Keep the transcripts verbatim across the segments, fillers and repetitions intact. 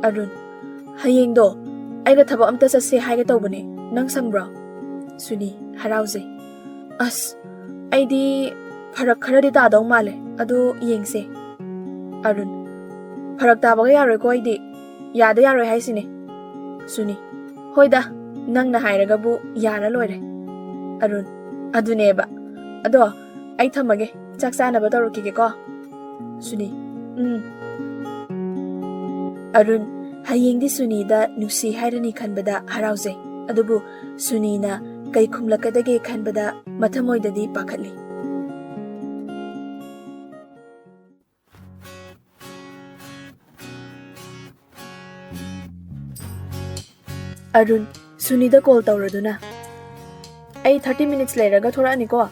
ꯑꯔꯨꯟ, ꯍꯌꯦꯡꯗꯣ ꯑꯩꯒ ꯊꯕꯛ ꯑꯝꯇ ꯆꯠꯁꯦ ꯍꯥꯏꯒꯦ ꯇꯧꯕꯅꯦ, ꯅꯪ ꯁꯪꯕ꯭ꯔꯣ? ꯁꯨꯅꯤ, ꯍꯔꯥꯎꯖꯩ꯫ ꯑꯁ, ꯑꯩꯗꯤ ꯐꯔꯛ ꯈꯔꯗꯤ ꯇꯥꯗꯧ ꯃꯥꯜꯂꯦ, ꯑꯗꯣ ꯌꯦꯡꯁꯦ꯫ ꯑꯔꯨꯟ, ꯐꯔꯛ ꯇꯥꯕꯒ ꯌꯥꯔꯣꯏꯀꯣ, ꯑꯩꯗꯤ ꯌꯥꯗ ꯌꯥꯔꯣꯏ ꯍꯥꯏꯁꯤꯅꯦ꯫ ꯁꯨꯅꯤ, ꯍꯣꯏꯗ, ꯅꯪꯅ ꯍꯥꯏꯔꯒꯕꯨ ꯌꯥꯔ ꯂꯣꯏꯔꯦ꯫ ꯑꯔꯨꯟ, ꯑꯗꯨꯅꯦꯕ꯫ ꯑꯗꯣ ꯑꯩ ꯊꯝꯃꯒꯦ, ꯆꯥꯛ ꯆꯥꯅꯕ ꯇꯧꯔꯛꯈꯤꯒꯦꯀꯣ꯫ ꯁꯨꯅꯤ, ꯎꯝ꯫ ꯑꯔꯨꯟ, ꯍꯌꯦꯡꯗꯤ ꯁꯨꯅꯤꯗ ꯅꯨꯡꯁꯤ ꯍꯥꯏꯔꯅꯤ ꯈꯟꯕꯗ ꯍꯔꯥꯎꯖꯩ, ꯑꯗꯨꯕꯨ ꯁꯨꯅꯤꯅ ꯀꯩ ꯈꯨꯝꯂꯛꯀꯗꯒꯦ ꯈꯟꯕꯗ ꯃꯊꯃꯣꯏꯗꯗꯤ ꯄꯥꯈꯠꯂꯤ꯫ ꯑꯔꯨꯟ, ꯁꯨꯅꯤꯗ ꯀꯣꯜ ꯇꯧꯔꯗꯨꯅ, "ꯑꯩ ꯊꯥꯔꯇꯤ ꯃꯤꯅꯤꯠꯁ ꯂꯩꯔꯒ ꯊꯣꯔꯛꯑꯅꯤꯀꯣ,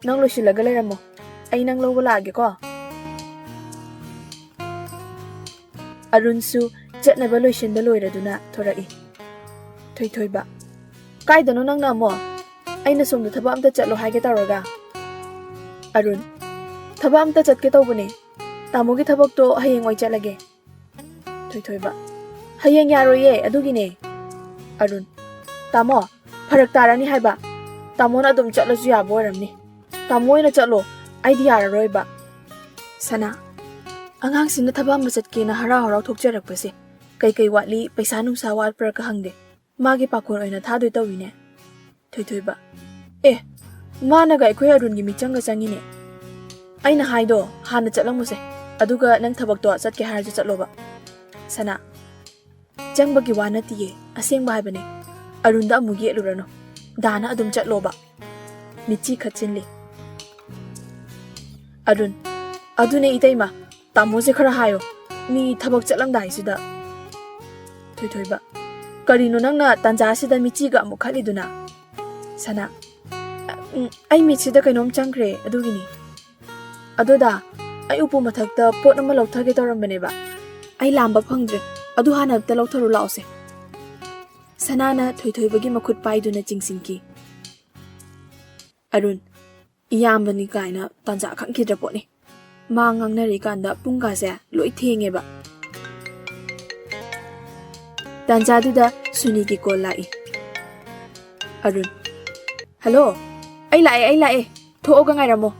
ꯅꯪ ꯂꯣꯏꯁꯤꯜꯂꯒ ꯂꯩꯔꯝꯃꯣ, ꯑꯩ ꯅꯪ ꯂꯧꯕ ꯂꯥꯛꯑꯒꯦꯀꯣ"꯫ ꯑꯔꯨꯟꯁꯨ ꯆꯠꯅꯕ ꯂꯣꯏꯁꯤꯟꯕ ꯂꯣꯏꯔꯗꯨꯅ ꯊꯣꯔꯛꯏ꯫ ꯊꯣꯏꯊꯣꯏꯕ, "ꯀꯥꯏꯗꯅꯣ ꯅꯪꯅ ꯑꯃꯨꯛ? ꯑꯩꯅ ꯁꯣꯝꯗ ꯊꯕꯛ ꯑꯝꯇ ꯆꯠꯂꯣ ꯍꯥꯏꯒꯦ ꯇꯧꯔꯒ"꯫ ꯑꯔꯨꯟ, "ꯊꯕꯛ ꯑꯝꯇ ꯆꯠꯀꯦ ꯇꯧꯕꯅꯦ, ꯇꯥꯃꯣꯒꯤ ꯊꯕꯛꯇꯣ ꯍꯌꯦꯡ ꯑꯣꯏ ꯆꯠꯂꯒꯦ"꯫ ꯊꯣꯏꯊꯣꯏꯕ, "ꯍꯌꯦꯡ ꯌꯥꯔꯣꯏꯌꯦ, ꯑꯗꯨꯒꯤꯅꯦ"꯫ ꯑꯔꯨꯟ, "ꯇꯥꯃꯣ, ꯐꯔꯛ ꯇꯥꯔꯅꯤ ꯍꯥꯏꯕ꯫ ꯇꯥꯃꯣꯅ ꯑꯗꯨꯝ ꯆꯠꯂꯁꯨ ꯌꯥꯕ ꯑꯣꯏꯔꯝꯅꯤ꯫ ꯇꯥꯃꯣ ꯑꯣꯏꯅ ꯆꯠꯂꯣ, ꯑꯩꯗꯤ ꯌꯥꯔꯔꯣꯏꯕ"꯫ ꯁꯅꯥ, "ꯑꯉꯥꯡꯁꯤꯅ ꯊꯕꯛ ꯑꯃ ꯆꯠꯀꯦꯅ ꯍꯔꯥꯎ ꯍꯔꯥꯎ ꯊꯣꯛꯆꯔꯛꯄꯁꯦ ꯀꯩꯀꯩ ꯋꯥꯠꯂꯤ, ꯄꯩꯁꯥ ꯅꯨꯡꯁꯥ ꯋꯥꯠꯄ꯭ꯔꯥꯒ ꯍꯪꯗꯦ, ꯃꯥꯒꯤ ꯄꯥꯈꯣꯟ ꯑꯣꯏꯅ ꯊꯥꯗꯣꯏ ꯇꯧꯏꯅꯦ"꯫ ꯊꯣꯏꯊꯣꯏꯕ, "ꯑꯦ, ꯃꯥꯅꯒ ꯑꯩꯈꯣꯏ ꯑꯔꯨꯟꯒꯤ ꯃꯤꯆꯪꯒ ꯆꯪꯉꯤꯅꯦ꯫ ꯑꯩꯅ ꯍꯥꯏꯗꯣ ꯍꯥꯟꯅ ꯆꯠꯂꯝꯃꯨꯁꯦ, ꯑꯗꯨꯒ ꯅꯪ ꯊꯕꯛꯇꯣ ꯆꯠꯀꯦ ꯍꯥꯏꯔꯁꯨ ꯆꯠꯂꯣꯕ"꯫ ꯁꯅꯥ, "ꯆꯪꯕꯒꯤ ꯋꯥ ꯅꯠꯇꯤꯌꯦ, ꯑꯁꯦꯡꯕ ꯍꯥꯏꯕꯅꯦ꯫ ꯑꯔꯨꯟꯗ ꯑꯃꯨꯛ ꯌꯦꯠꯂꯨꯔꯅꯨ, ꯗꯥꯅ ꯑꯗꯨꯝ ꯆꯠꯂꯣꯕ"꯫ ꯃꯤꯠꯆꯤ ꯈꯠꯆꯤꯜꯂꯤ꯫ ꯑꯔꯨꯟ, "ꯑꯗꯨꯅꯦ ꯏꯇꯩꯃ, ꯇꯥꯃꯣꯁꯦ ꯈꯔ ꯍꯥꯏꯌꯣ, ꯃꯤ ꯊꯕꯛ ꯆꯠꯂꯝꯗꯥꯏꯁꯤꯗ"꯫ ꯊꯣꯏꯊꯣꯏꯕ, "ꯀꯔꯤꯅꯣ ꯅꯪꯅ ꯇꯥꯟꯖꯥꯁꯤꯗ ꯃꯤꯠꯆꯤꯒ ꯑꯃꯨꯛ ꯈꯠꯂꯤꯗꯨꯅ?" ꯁꯅꯥ, "ꯎꯝ, ꯑꯩ ꯃꯤꯠꯁꯤꯗ ꯀꯩꯅꯣꯝ ꯆꯪꯈ꯭ꯔꯦ, ꯑꯗꯨꯒꯤꯅꯤ꯫ ꯑꯗꯣꯗ, ꯑꯩ ꯎꯄꯨ ꯃꯊꯛꯇ ꯄꯣꯠ ꯑꯃ ꯂꯧꯊꯒꯦ ꯇꯧꯔꯝꯕꯅꯦꯕ꯫ ꯑꯩ ꯂꯥꯝꯕ ꯐꯪꯗ꯭ꯔꯦ, ꯑꯗꯨ ꯍꯥꯟꯅ ꯑꯝꯇ ꯂꯧꯊꯔꯨ ꯂꯥꯛꯑꯣꯁꯦ"꯫ ꯁꯅꯥꯅ ꯊꯣꯏꯊꯣꯏꯕꯒꯤ ꯃꯈꯨꯠ ꯄꯥꯏꯗꯨꯅ ꯆꯤꯡꯁꯤꯟꯈꯤ꯫ ꯑꯔꯨꯟ, "ꯏꯌꯥꯝꯕꯅꯤ" ꯀꯥꯏꯅ ꯇꯥꯟꯖꯥ ꯈꯪꯈꯤꯗ꯭ꯔ ꯄꯣꯠꯅꯤ꯫ ꯃꯥ ꯉꯥꯡꯅꯔꯤꯀꯥꯟꯗ ꯄꯨꯡꯒꯥꯁꯦ ꯂꯣꯏ ꯊꯦꯡꯉꯦꯕ꯫ ꯇꯥꯟꯖꯥꯗꯨꯗ ꯁꯨꯅꯤꯒꯤ ꯀꯣꯜ ꯂꯥꯛꯏ꯫ ꯑꯔꯨꯟ, "ꯍꯜꯂꯣ, ꯑꯩ ꯂꯥꯛꯑꯦ, ꯑꯩ ꯂꯥꯛꯑꯦ, ꯊꯣꯛꯑꯒ ꯉꯥꯏꯔꯝꯃꯣ꯫"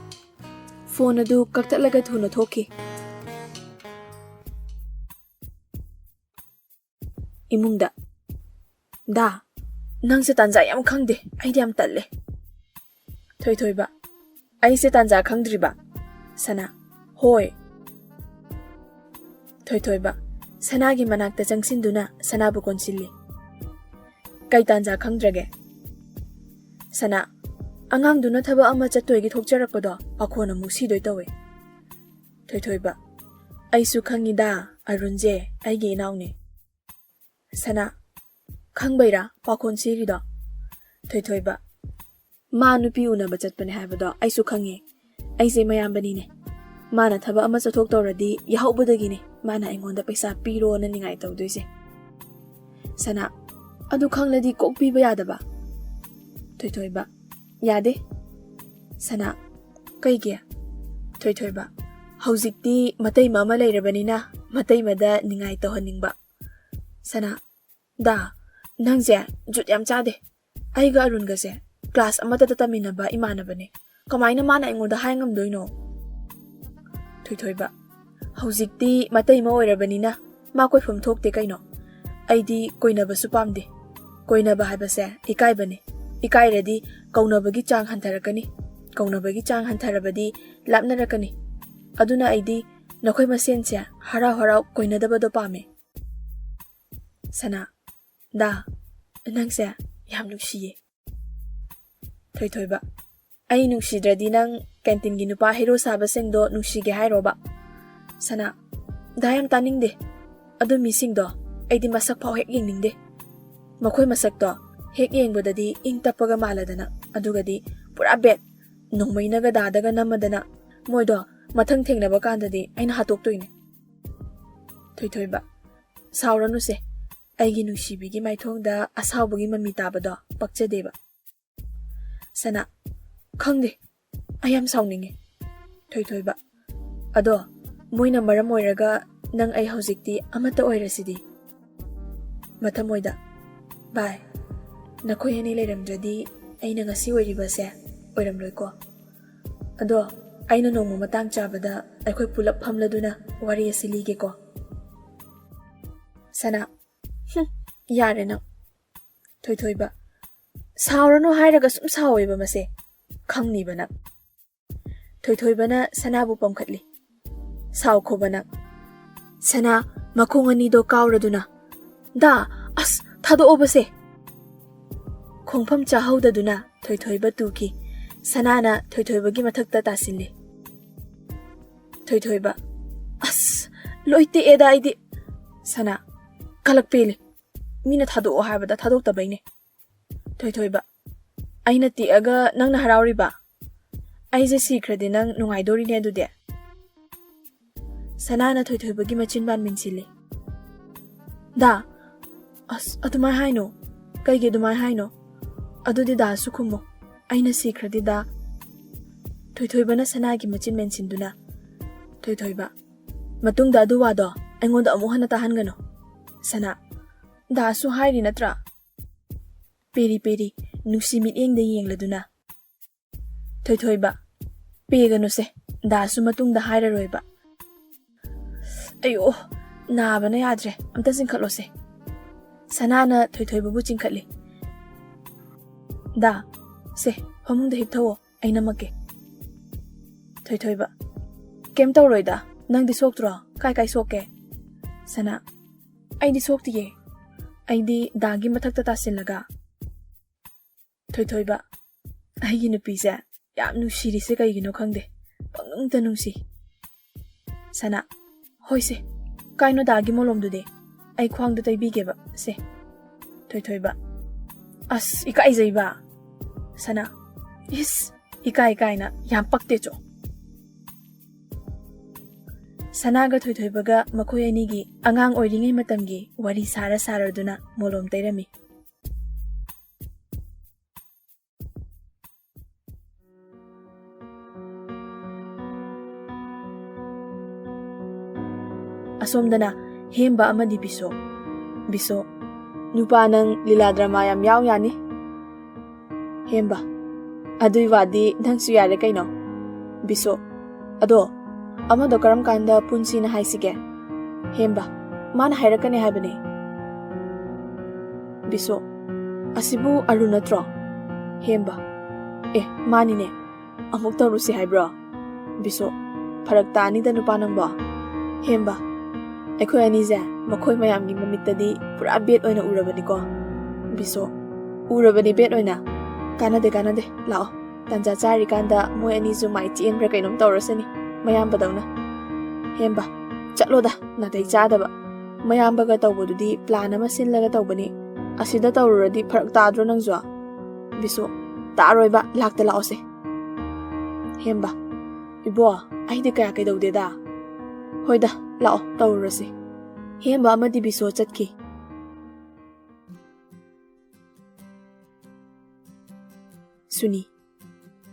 ꯐꯣꯟ ꯑꯗꯨ ꯀꯛꯊꯠꯂꯒ ꯊꯨꯅ ꯊꯣꯛꯈꯤ꯫ ꯏꯃꯨꯡꯗ, "ꯗꯥ, ꯅꯪꯁꯦ ꯇꯥꯟꯖꯥ ꯌꯥꯝ ꯈꯪꯗꯦ, ꯑꯩꯗꯤ ꯌꯥꯝ ꯇꯜꯂꯦ꯫" ꯊꯣꯏꯊꯣꯏꯕ, "ꯑꯩꯁꯦ ꯇꯥꯟꯖꯥ ꯈꯪꯗ꯭ꯔꯤꯕ?" ꯁꯅꯥ, "ꯍꯣꯏ꯫" ꯊꯣꯏꯊꯣꯏꯕ, ꯁꯅꯥꯒꯤ ꯃꯅꯥꯛꯇ ꯆꯪꯁꯤꯟꯗꯨꯅ ꯁꯅꯥꯕꯨ ꯀꯣꯟꯁꯤꯜꯂꯤ꯫ "ꯀꯩ ꯇꯥꯟꯖꯥ ꯈꯪꯗ꯭ꯔꯒꯦ?" ꯁꯅꯥ, "ꯑꯉꯥꯡꯗꯨꯅ ꯊꯕꯛ ꯑꯃ ꯆꯠꯇꯣꯏꯒꯤ ꯊꯣꯛꯆꯔꯛꯄꯗꯣ ꯄꯥꯈꯣꯟ ꯑꯃꯨꯛ ꯁꯤꯗꯣꯏ ꯇꯧꯋꯦ꯫" ꯊꯣꯏꯊꯣꯏꯕ, "ꯑꯩꯁꯨ ꯈꯪꯉꯤꯗ, ꯑꯔꯨꯟꯁꯦ ꯑꯩꯒꯤ ꯏꯅꯥꯎꯅꯦ꯫" ꯁꯅꯥ, "ꯈꯪꯕꯩꯔꯥ ꯄꯥꯈꯣꯟ ꯁꯤꯔꯤꯗꯣ?" ꯊꯣꯏꯊꯣꯏꯕ, "ꯃꯥ ꯅꯨꯄꯤ ꯎꯅꯕ ꯆꯠꯄꯅꯦ ꯍꯥꯏꯕꯗꯣ ꯑꯩꯁꯨ ꯈꯪꯉꯦ꯫ ꯑꯩꯁꯦ ꯃꯌꯥꯝꯕꯅꯤꯅꯦ꯫ ꯃꯥꯅ ꯊꯕꯛ ꯑꯃ ꯆꯠꯊꯣꯛ ꯇꯧꯔꯗꯤ ꯌꯥꯍꯧꯕꯗꯒꯤꯅꯦ ꯃꯥꯅ ꯑꯩꯉꯣꯟꯗ ꯄꯩꯁꯥ ꯄꯤꯔꯣꯅ ꯅꯤꯡꯉꯥꯏ ꯇꯧꯗꯣꯏꯁꯦ꯫" ꯁꯅꯥ, "ꯑꯗꯨ ꯈꯪꯂꯗꯤ ꯀꯣꯛ ꯄꯤꯕ ꯌꯥꯗꯕ?" ꯊꯣꯏꯊꯣꯏꯕ, "ꯌꯥꯗꯦ꯫" ꯁꯅꯥ, "ꯀꯩꯒꯤ?" ꯊꯣꯏꯊꯣꯏꯕ, "ꯍꯧꯖꯤꯛꯇꯤ ꯃꯇꯩꯃ ꯑꯃ ꯂꯩꯔꯕꯅꯤꯅ ꯃꯇꯩꯃꯗ ꯅꯤꯡꯉꯥꯏ ꯇꯧꯍꯟꯅꯤꯡꯕ꯫" ꯁꯅꯥ, "ꯗꯥ, ꯅꯪꯁꯦ ꯖꯨꯠ ꯌꯥꯝ ꯆꯥꯗꯦ꯫ ꯑꯩꯒ ꯑꯔꯨꯟꯒꯁꯦ ꯀ꯭ꯂꯥꯁ ꯑꯃꯠꯇꯗ ꯇꯝꯃꯤꯟꯅꯕ ꯏꯃꯥꯟꯅꯕꯅꯦ꯫ ꯀꯃꯥꯏꯅ ꯃꯥꯅ ꯑꯩꯉꯣꯟꯗ ꯍꯥꯏ ꯉꯝꯗꯣꯏꯅꯣ?" ꯊꯣꯏꯊꯣꯏꯕ, "ꯍꯧꯖꯤꯛꯇꯤ ꯃꯇꯩꯃ ꯑꯣꯏꯔꯕꯅꯤꯅ ꯃꯥ ꯀꯣꯏꯐꯝ ꯊꯣꯛꯇꯦ ꯀꯩꯅꯣ꯫ ꯑꯩꯗꯤ ꯀꯣꯏꯅꯕꯁꯨ ꯄꯥꯝꯗꯦ꯫ ꯀꯣꯏꯅꯕ ꯍꯥꯏꯕꯁꯦ ꯏꯀꯥꯏꯕꯅꯦ꯫ ꯏꯀꯥꯏꯔꯗꯤ ꯀꯧꯅꯕꯒꯤ ꯆꯥꯡ ꯍꯟꯊꯔꯛꯀꯅꯤ꯫ ꯀꯧꯅꯕꯒꯤ ꯆꯥꯡ ꯍꯟꯊꯔꯕꯗꯤ ꯂꯥꯞꯅꯔꯛꯀꯅꯤ꯫ ꯑꯗꯨꯅ ꯑꯩꯗꯤ ꯅꯈꯣꯏ ꯃꯁꯦꯟꯁꯦ ꯍꯔꯥꯎ ꯍꯔꯥꯎ ꯀꯣꯏꯅꯗꯕꯗꯣ ꯄꯥꯝꯃꯦ꯫" ꯁꯅꯥ, "ꯗꯥ, ꯅꯪꯁꯦ ꯌꯥꯝ ꯅꯨꯡꯁꯤꯌꯦ꯫" ꯊꯣꯏꯊꯣꯏꯕ, "ꯑꯩ ꯅꯨꯡꯁꯤꯗ꯭ꯔꯗꯤ ꯅꯪ ꯀꯦꯟꯇꯤꯟꯒꯤ ꯅꯨꯄꯥ ꯍꯦꯔꯣ ꯁꯥꯕꯁꯤꯡꯗꯣ ꯅꯨꯡꯁꯤꯒꯦ ꯍꯥꯏꯔꯣꯕ?" ꯁꯅꯥ, "ꯗꯥ, ꯌꯥꯝ ꯇꯥꯅꯤꯡꯗꯦ꯫ ꯑꯗꯨ ꯃꯤꯁꯤꯡꯗꯣ ꯑꯩꯗꯤ ꯃꯁꯛ ꯐꯥꯎ ꯍꯦꯛ ꯌꯦꯡꯅꯤꯡꯗꯦ꯫ ꯃꯈꯣꯏ ꯃꯁꯛꯇꯣ ꯍꯦꯛ ꯌꯦꯡꯕꯗꯗꯤ ꯏꯪ ꯇꯞꯄꯒ ꯃꯥꯜꯂꯗꯅ, ꯑꯗꯨꯒꯗꯤ ꯄꯨꯔꯥ ꯕꯦꯠ, ꯅꯣꯡꯃꯩꯅꯒ ꯗꯥꯗꯒ ꯅꯝꯃꯗꯅ, ꯃꯣꯏꯗꯣ ꯃꯊꯪ ꯊꯦꯡꯅꯕ ꯀꯥꯟꯗꯗꯤ ꯑꯩꯅ ꯍꯥꯠꯇꯣꯛꯇꯣꯏꯅꯦ꯫" ꯊꯣꯏꯊꯣꯏꯕ, "ꯁꯥꯎꯔꯅꯨꯁꯦ꯫ ꯑꯩꯒꯤ ꯅꯨꯡꯁꯤꯕꯤꯒꯤ ꯃꯥꯏꯊꯣꯡꯗ ꯑꯁꯥꯎꯕꯒꯤ ꯃꯃꯤ ꯇꯥꯕꯗꯣ ꯄꯛꯆꯗꯦꯕ꯫" ꯁꯅꯥ, "ꯈꯪꯗꯦ, ꯑꯩ ꯌꯥꯝ ꯁꯥꯎꯅꯤꯡꯉꯦ꯫" ꯊꯣꯏꯊꯣꯏꯕ, "ꯑꯗꯣ ꯃꯣꯏꯅ ꯃꯔꯝ ꯑꯣꯏꯔꯒ ꯅꯪ ꯑꯩ ꯍꯧꯖꯤꯛꯇꯤ ꯑꯃꯠꯇ ꯑꯣꯏꯔꯁꯤꯗꯤ?" ꯃꯊꯃꯣꯏꯗ, ꯚꯥꯏ, ꯅꯈꯣꯏ ꯑꯅꯤ ꯂꯩꯔꯝꯗ꯭ꯔꯗꯤ ꯑꯩꯅ ꯉꯁꯤ ꯑꯣꯏꯔꯤꯕꯁꯦ ꯑꯣꯏꯔꯝꯂꯣꯏꯀꯣ꯫ ꯑꯗꯣ ꯑꯩꯅ ꯅꯣꯡꯃ ꯃꯇꯥꯡ ꯆꯥꯕꯗ ꯑꯩꯈꯣꯏ ꯄꯨꯂꯞ ꯐꯝꯂꯗꯨꯅ ꯋꯥꯔꯤ ꯑꯁꯤ ꯂꯤꯒꯦꯀꯣ꯫ ꯁꯅꯥ, ꯍꯨꯝ, ꯌꯥꯔꯦ ꯅꯪ꯫ ꯊꯣꯏꯊꯣꯏꯕ, ꯁꯥꯎꯔꯅꯨ ꯍꯥꯏꯔꯒ ꯁꯨꯝ ꯁꯥꯎꯋꯦꯕ ꯃꯁꯦ꯫ ꯈꯪꯅꯤꯕ ꯅꯪ꯫ ꯊꯣꯏꯊꯣꯏꯕꯅ ꯁꯅꯥꯕꯨ ꯄꯝꯈꯠꯂꯤ꯫ ꯁꯥꯎꯈꯣꯕ ꯅꯪ꯫ ꯁꯅꯥ ꯃꯈꯣꯡ ꯑꯅꯤꯗꯣ ꯀꯥꯎꯔꯗꯨꯅ, "ꯗꯥ, ꯑꯁ, ꯊꯥꯗꯣꯛꯑꯣꯕꯁꯦ!" ꯈꯣꯡꯐꯝ ꯆꯥꯍꯧꯗꯗꯨꯅ ꯊꯣꯏꯊꯣꯏꯕ ꯇꯨꯈꯤ꯫ ꯁꯅꯥꯅ ꯊꯣꯏꯊꯣꯏꯕꯒꯤ ꯃꯊꯛꯇ ꯇꯥꯁꯤꯜꯂꯤ꯫ ꯊꯣꯏꯊꯣꯏꯕ, "ꯑꯁ, ꯂꯣꯏ ꯇꯦꯛꯑꯦꯗ ꯑꯩꯗꯤ!" ꯁꯅꯥ, "ꯀꯂꯛ ꯄꯦꯜꯂꯤ꯫ ꯃꯤꯅ ꯊꯥꯗꯣꯛꯑꯣ ꯍꯥꯏꯕꯗ ꯊꯥꯗꯣꯛꯇꯕꯩꯅꯦ꯫" ꯊꯣꯏꯊꯣꯏꯕ, "ꯑꯩꯅ ꯇꯦꯛꯑꯒ ꯅꯪꯅ ꯍꯔꯥꯎꯔꯤꯕ? ꯑꯩꯁꯦ ꯁꯤꯈ꯭ꯔꯗꯤ ꯅꯪ ꯅꯨꯡꯉꯥꯏꯗꯣꯔꯤꯅꯦ ꯑꯗꯨꯗꯤ?" ꯁꯅꯥꯅ ꯊꯣꯏꯊꯣꯏꯕꯒꯤ ꯃꯆꯤꯟꯕꯥꯟ ꯃꯦꯟꯁꯤꯜꯂꯤ꯫ "ꯗꯥ, ꯑꯁ, ꯑꯗꯨꯃꯥꯏ ꯍꯥꯏꯅꯣ꯫ ꯀꯩꯒꯤ ꯑꯗꯨꯃꯥꯏ ꯍꯥꯏꯅꯣ? ꯑꯗꯨꯗꯤ ꯗꯥꯁꯨ ꯈꯨꯝꯃꯣ꯫ ꯑꯩꯅ ꯁꯤꯈ꯭ꯔꯗꯤ ꯗꯥ?" ꯊꯣꯏꯊꯣꯏꯕꯅ ꯁꯅꯥꯒꯤ ꯃꯆꯤꯟ ꯃꯦꯟꯁꯤꯟꯗꯨꯅ, ꯊꯣꯏꯊꯣꯏꯕ, "ꯃꯇꯨꯡꯗ ꯑꯗꯨ ꯋꯥꯗꯣ ꯑꯩꯉꯣꯟꯗ ꯑꯃꯨꯛ ꯍꯟꯅ ꯇꯥꯍꯟꯒꯅꯨ꯫" ꯁꯅꯥ, "ꯗꯥꯁꯨ ꯍꯥꯏꯔꯤ ꯅꯠꯇ꯭ꯔꯥ?" ꯄꯦꯔꯤ ꯄꯦꯔꯤ ꯅꯨꯡꯁꯤ ꯃꯤꯠꯌꯦꯡꯗ ꯌꯦꯡꯂꯗꯨꯅ, ꯊꯣꯏꯊꯣꯏꯕ, "ꯄꯦꯒꯅꯨꯁꯦ, ꯗꯥꯁꯨ ꯃꯇꯨꯡꯗ ꯍꯥꯏꯔꯔꯣꯏꯕ꯫" "ꯑꯌꯣ, ꯅꯥꯕꯅ ꯌꯥꯗ꯭ꯔꯦ, ꯑꯝꯇ ꯆꯤꯡꯈꯠꯂꯣꯁꯦ꯫" ꯁꯅꯥꯅ ꯊꯣꯏꯊꯣꯏꯕꯕꯨ ꯆꯤꯡꯈꯠꯂꯤ꯫ "ꯗꯥ, ꯁꯦ, ꯐꯃꯨꯡꯗ ꯍꯤꯞꯊꯧꯑꯣ, ꯑꯩ ꯅꯝꯃꯛꯀꯦ꯫" ꯊꯣꯏꯊꯣꯏꯕ, "ꯀꯩꯝ ꯇꯧꯔꯣꯏꯗ, ꯅꯪꯗꯤ ꯁꯣꯛꯇ꯭ꯔꯣ? ꯀꯥꯏ ꯀꯥꯏ ꯁꯣꯛꯀꯦ?" ꯁꯅꯥ, "ꯑꯩꯗꯤ ꯁꯣꯛꯇꯤꯌꯦ, ꯑꯩꯗꯤ ꯗꯥꯒꯤ ꯃꯊꯛꯇ ꯇꯥꯁꯤꯜꯂꯒ꯫" ꯊꯣꯏꯊꯣꯏꯕ, "ꯑꯩꯒꯤ ꯅꯨꯄꯤꯁꯦ ꯌꯥꯝ ꯅꯨꯡꯁꯤꯔꯤꯁꯦ ꯀꯩꯒꯤꯅꯣ ꯈꯪꯗꯦ, ꯄꯪꯅꯨꯡꯇ ꯅꯨꯡꯁꯤ꯫" ꯁꯅꯥ, "ꯍꯣꯏꯁꯦ, ꯀꯥꯏꯅꯣ ꯗꯥꯒꯤ ꯃꯣꯂꯣꯝꯗꯨꯗꯤ? ꯑꯩ ꯈ꯭ꯋꯥꯡꯗ ꯇꯩꯕꯤꯒꯦꯕ, ꯁꯦ꯫" ꯊꯣꯏꯊꯣꯏꯕ, "ꯑꯁ, ꯏꯀꯥꯏꯖꯩꯕ꯫" ꯁꯅꯥ, "ꯏꯁ, ꯏꯀꯥꯏ ꯀꯥꯏꯅ, ꯌꯥꯝ ꯄꯛꯇꯦ ꯆꯣ꯫" ꯁꯅꯥꯒ ꯊꯣꯏꯊꯣꯏꯕꯒ ꯃꯈꯣꯏ ꯑꯅꯤꯒꯤ ꯑꯉꯥꯡ ꯑꯣꯏꯔꯤꯉꯩ ꯃꯇꯝꯒꯤ ꯋꯥꯔꯤ ꯁꯥꯔ ꯁꯥꯔꯗꯨꯅ ꯃꯣꯂꯣꯝ ꯇꯩꯔꯝꯃꯤ꯫ ꯑꯁꯣꯝꯗꯅ ꯍꯦꯝꯕ ꯑꯃꯗꯤ ꯕꯤꯁꯣ꯫ ꯕꯤꯁꯣ, ꯅꯨꯄꯥ ꯅꯪ ꯂꯤꯂꯥ ꯗ꯭ꯔꯃꯥ ꯌꯥꯝ ꯌꯥꯎ ꯌꯥꯅꯤ꯫ ꯍꯦꯝꯕ, ꯑꯗꯨꯏ ꯋꯥꯗꯤ ꯅꯪꯁꯨ ꯌꯥꯔꯦ ꯀꯩꯅꯣ꯫ ꯕꯤꯁꯣ, ꯑꯗꯣ ꯑꯃꯗꯣ ꯀꯔꯝ ꯀꯥꯟꯗ ꯄꯨꯟꯁꯤꯅ ꯍꯥꯏꯁꯤꯒꯦ? ꯍꯦꯝꯕ, ꯃꯥꯅ ꯍꯥꯏꯔꯛꯀꯅꯤ ꯍꯥꯏꯕꯅꯦ꯫ ꯕꯤꯁꯣ, ꯑꯁꯤꯕꯨ ꯑꯔꯨꯟ ꯅꯠꯇ꯭ꯔꯣ? ꯍꯦꯝꯕ, ꯑꯦ, ꯃꯥꯅꯤꯅꯦ꯫ ꯑꯃꯨꯛ ꯇꯧꯔꯨꯁꯤ ꯍꯥꯏꯕ꯭ꯔꯣ? ꯕꯤꯁꯣ, ꯐꯔꯛ ꯇꯥꯅꯤꯗ ꯅꯨꯄꯥ ꯅꯪꯕꯣ꯫ ꯍꯦꯝꯕ, ꯑꯩꯈꯣꯏ ꯑꯅꯤꯁꯦ ꯃꯈꯣꯏ ꯃꯌꯥꯝꯒꯤ ꯃꯃꯤꯠꯇꯗꯤ ꯄꯨꯔꯥ ꯕꯦꯠ ꯑꯣꯏꯅ ꯎꯔꯕꯅꯤꯀꯣ꯫ ꯕꯤꯁꯣ, ꯎꯔꯕꯅꯤ ꯕꯦꯠ ꯑꯣꯏꯅ꯫ ꯀꯥꯟꯅꯗꯦ, ꯀꯥꯟꯅꯗꯦ, ꯂꯥꯛꯑꯣ꯫ ꯇꯟꯖꯥ ꯆꯥꯔꯤꯀꯥꯟꯗ ꯃꯣꯏ ꯑꯅꯤꯁꯨ ꯃꯥꯏ ꯆꯦꯟꯕ꯭ꯔꯥ ꯀꯩꯅꯣꯝ ꯇꯧꯔꯁꯅꯤ, ꯃꯌꯥꯝꯕꯗꯧꯅ꯫ ꯍꯦꯝꯕ, ꯆꯠꯂꯣꯗ, ꯅꯥꯇꯩ ꯆꯥꯗꯕ꯫ ꯃꯌꯥꯝꯕꯒ ꯇꯧꯕꯗꯨꯗꯤ ꯄ꯭ꯂꯥꯟ ꯑꯃ ꯁꯤꯜꯂꯒ ꯇꯧꯕꯅꯤ꯫ ꯑꯁꯤꯗ ꯇꯧꯔꯨꯔꯗꯤ ꯐꯔꯛ ꯇꯥꯗ꯭ꯔꯣ ꯅꯪꯁꯨ? ꯕꯤꯁꯨ, ꯇꯥꯔꯣꯏꯕ, ꯂꯥꯛꯇ ꯂꯥꯛꯑꯣꯁꯦ꯫ ꯍꯦꯝꯕ, ꯏꯕꯣ, ꯑꯩꯗꯤ ꯀꯌꯥ ꯀꯩꯗꯧꯗꯦꯗ꯫ ꯍꯣꯏꯗ, ꯂꯥꯛꯑꯣ, ꯇꯧꯔꯨꯔꯁꯤ꯫ ꯍꯦꯝꯕ ꯑꯃꯗꯤ ꯕꯤꯁꯣ ꯆꯠꯈꯤ꯫ ꯁꯨꯅꯤ,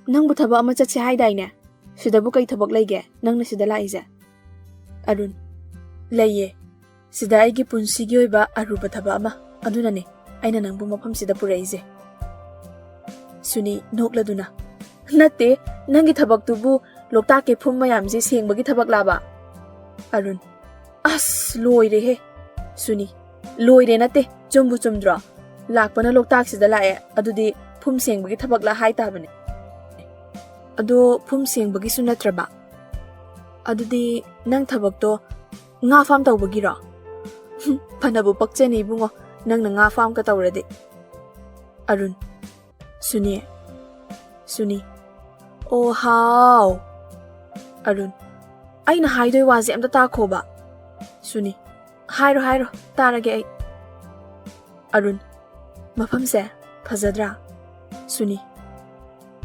ꯅꯪꯕꯨ ꯊꯕꯛ ꯑꯃ ꯆꯠꯁꯦ ꯍꯥꯏꯗꯥꯏꯅꯦ? ꯁꯤꯗꯕꯨ ꯀꯩ ꯊꯕꯛ ꯂꯩꯒꯦ, ꯅꯪꯅ ꯁꯤꯗ ꯂꯥꯛꯏꯁꯦ? ꯑꯔꯨꯟ, ꯂꯩꯌꯦ꯫ ꯁꯤꯗ ꯑꯩꯒꯤ ꯄꯨꯟꯁꯤꯒꯤ ꯑꯣꯏꯕ ꯑꯔꯨꯕ ꯊꯕꯛ ꯑꯃ, ꯑꯗꯨꯅꯅꯦ ꯑꯩꯅ ꯅꯪꯕꯨ ꯃꯐꯝꯁꯤꯗ ꯄꯨꯔꯛꯏꯁꯦ꯫ ꯁꯨꯅꯤ, ꯅꯣꯛꯂꯗꯨꯅ, ꯅꯠꯇꯦ, ꯅꯪꯒꯤ ꯊꯕꯛꯇꯨꯕꯨ ꯂꯣꯛꯇꯥꯛꯀꯤ ꯐꯨꯝ ꯃꯌꯥꯝꯁꯤ ꯁꯦꯡꯕꯒꯤ ꯊꯕꯛꯂꯥꯕ? ꯑꯔꯨꯟ, ꯑꯁ, ꯂꯣꯏꯔꯦꯍꯦ꯫ ꯁꯨꯅꯤ, ꯂꯣꯏꯔꯦ ꯅꯠꯇꯦ, ꯆꯨꯝꯕꯨ ꯆꯨꯝꯗ꯭ꯔꯣ? ꯂꯥꯛꯄꯅ ꯂꯣꯛꯇꯥꯛꯁꯤꯗ ꯂꯥꯛꯑꯦ, ꯑꯗꯨꯗꯤ ꯐꯨꯝ ꯁꯦꯡꯕꯒꯤ ꯊꯕꯛꯂ ꯍꯥꯏ ꯇꯥꯕꯅꯦ꯫ ꯑꯗꯣ ꯐꯨꯝ ꯁꯦꯡꯕꯒꯤꯁꯨ ꯅꯠꯇ꯭ꯔꯕ? ꯑꯗꯨꯗꯤ ꯅꯪ ꯊꯕꯛꯇꯣ ꯉꯥ ꯐꯥꯝ ꯇꯧꯕꯒꯤꯔꯣ? ꯍꯨꯝ, ꯐꯅꯕꯨ ꯄꯛꯆꯅꯤ ꯏꯕꯨꯡꯉꯣ, ꯅꯪꯅ ꯉꯥ ꯐꯥꯝꯒ ꯇꯧꯔꯗꯤ꯫ ꯑꯔꯨꯟ, ꯁꯨꯅꯤ, ꯁꯨꯅꯤ, ꯑꯣ ꯍꯥꯎ꯫ ꯑꯔꯨꯟ, ꯑꯩꯅ ꯍꯥꯏꯗꯣꯏ ꯋꯥꯁꯦ ꯑꯝꯇ ꯇꯥꯈꯣꯕ꯫ ꯁꯨꯅꯤ, ꯍꯥꯏꯔꯣ, ꯍꯥꯏꯔꯣ, ꯇꯥꯔꯒꯦ ꯑꯩ꯫ ꯑꯔꯨꯟ, ꯃꯐꯝꯁꯦ ꯐꯖꯗ꯭ꯔꯥ? ꯁꯨꯅꯤ,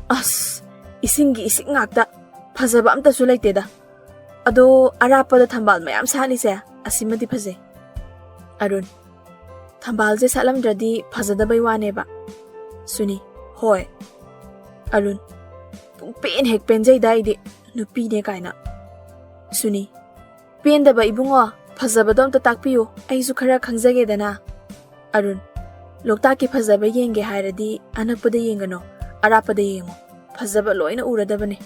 ꯑꯁ, ꯏꯁꯤꯡꯒꯤ ꯏꯁꯤꯡ ꯉꯥꯛꯇ, ꯐꯖꯕ ꯑꯝꯇꯁꯨ ꯂꯩꯇꯦꯗ꯫ ꯑꯗꯣ ꯑꯔꯥꯞꯄꯗ ꯊꯝꯕꯥꯜ ꯃꯌꯥꯝ ꯁꯥꯠꯂꯤꯁꯦ, ꯑꯁꯤꯃꯗꯤ ꯐꯖꯩ꯫ ꯑꯔꯨꯟ, ꯊꯝꯕꯥꯜꯁꯦ ꯁꯥꯠꯂꯝꯗ꯭ꯔꯗꯤ ꯐꯖꯗꯕꯩ ꯋꯥꯅꯦꯕ꯫ ꯁꯨꯅꯤ, ꯍꯣꯏ꯫ ꯑꯔꯨꯟ, ꯄꯨꯡꯄꯦꯟ ꯍꯦꯛ ꯄꯦꯟꯖꯩꯗ ꯑꯩꯗꯤ, ꯅꯨꯄꯤꯅꯦ ꯀꯥꯏꯅ꯫ ꯁꯨꯅꯤ, ꯄꯦꯟꯗꯕ ꯏꯕꯨꯡꯉꯣ, ꯐꯖꯕꯗꯣ ꯑꯝꯇ ꯇꯥꯛꯄꯤꯌꯨ, ꯑꯩꯁꯨ ꯈꯔ ꯈꯪꯖꯒꯦꯗꯅ꯫ ꯑꯔꯨꯟ, ꯂꯣꯛꯇꯥꯛꯀꯤ ꯐꯖꯕ ꯌꯦꯡꯒꯦ ꯍꯥꯏꯔꯗꯤ ꯑꯅꯛꯄꯗ ꯌꯦꯡꯒꯅꯣ, ꯑꯔꯥꯞꯄꯗ ꯌꯦꯡꯉꯣ꯫ ꯐꯖꯕ ꯂꯣꯏꯅ ꯎꯔꯗꯕꯅꯦ꯫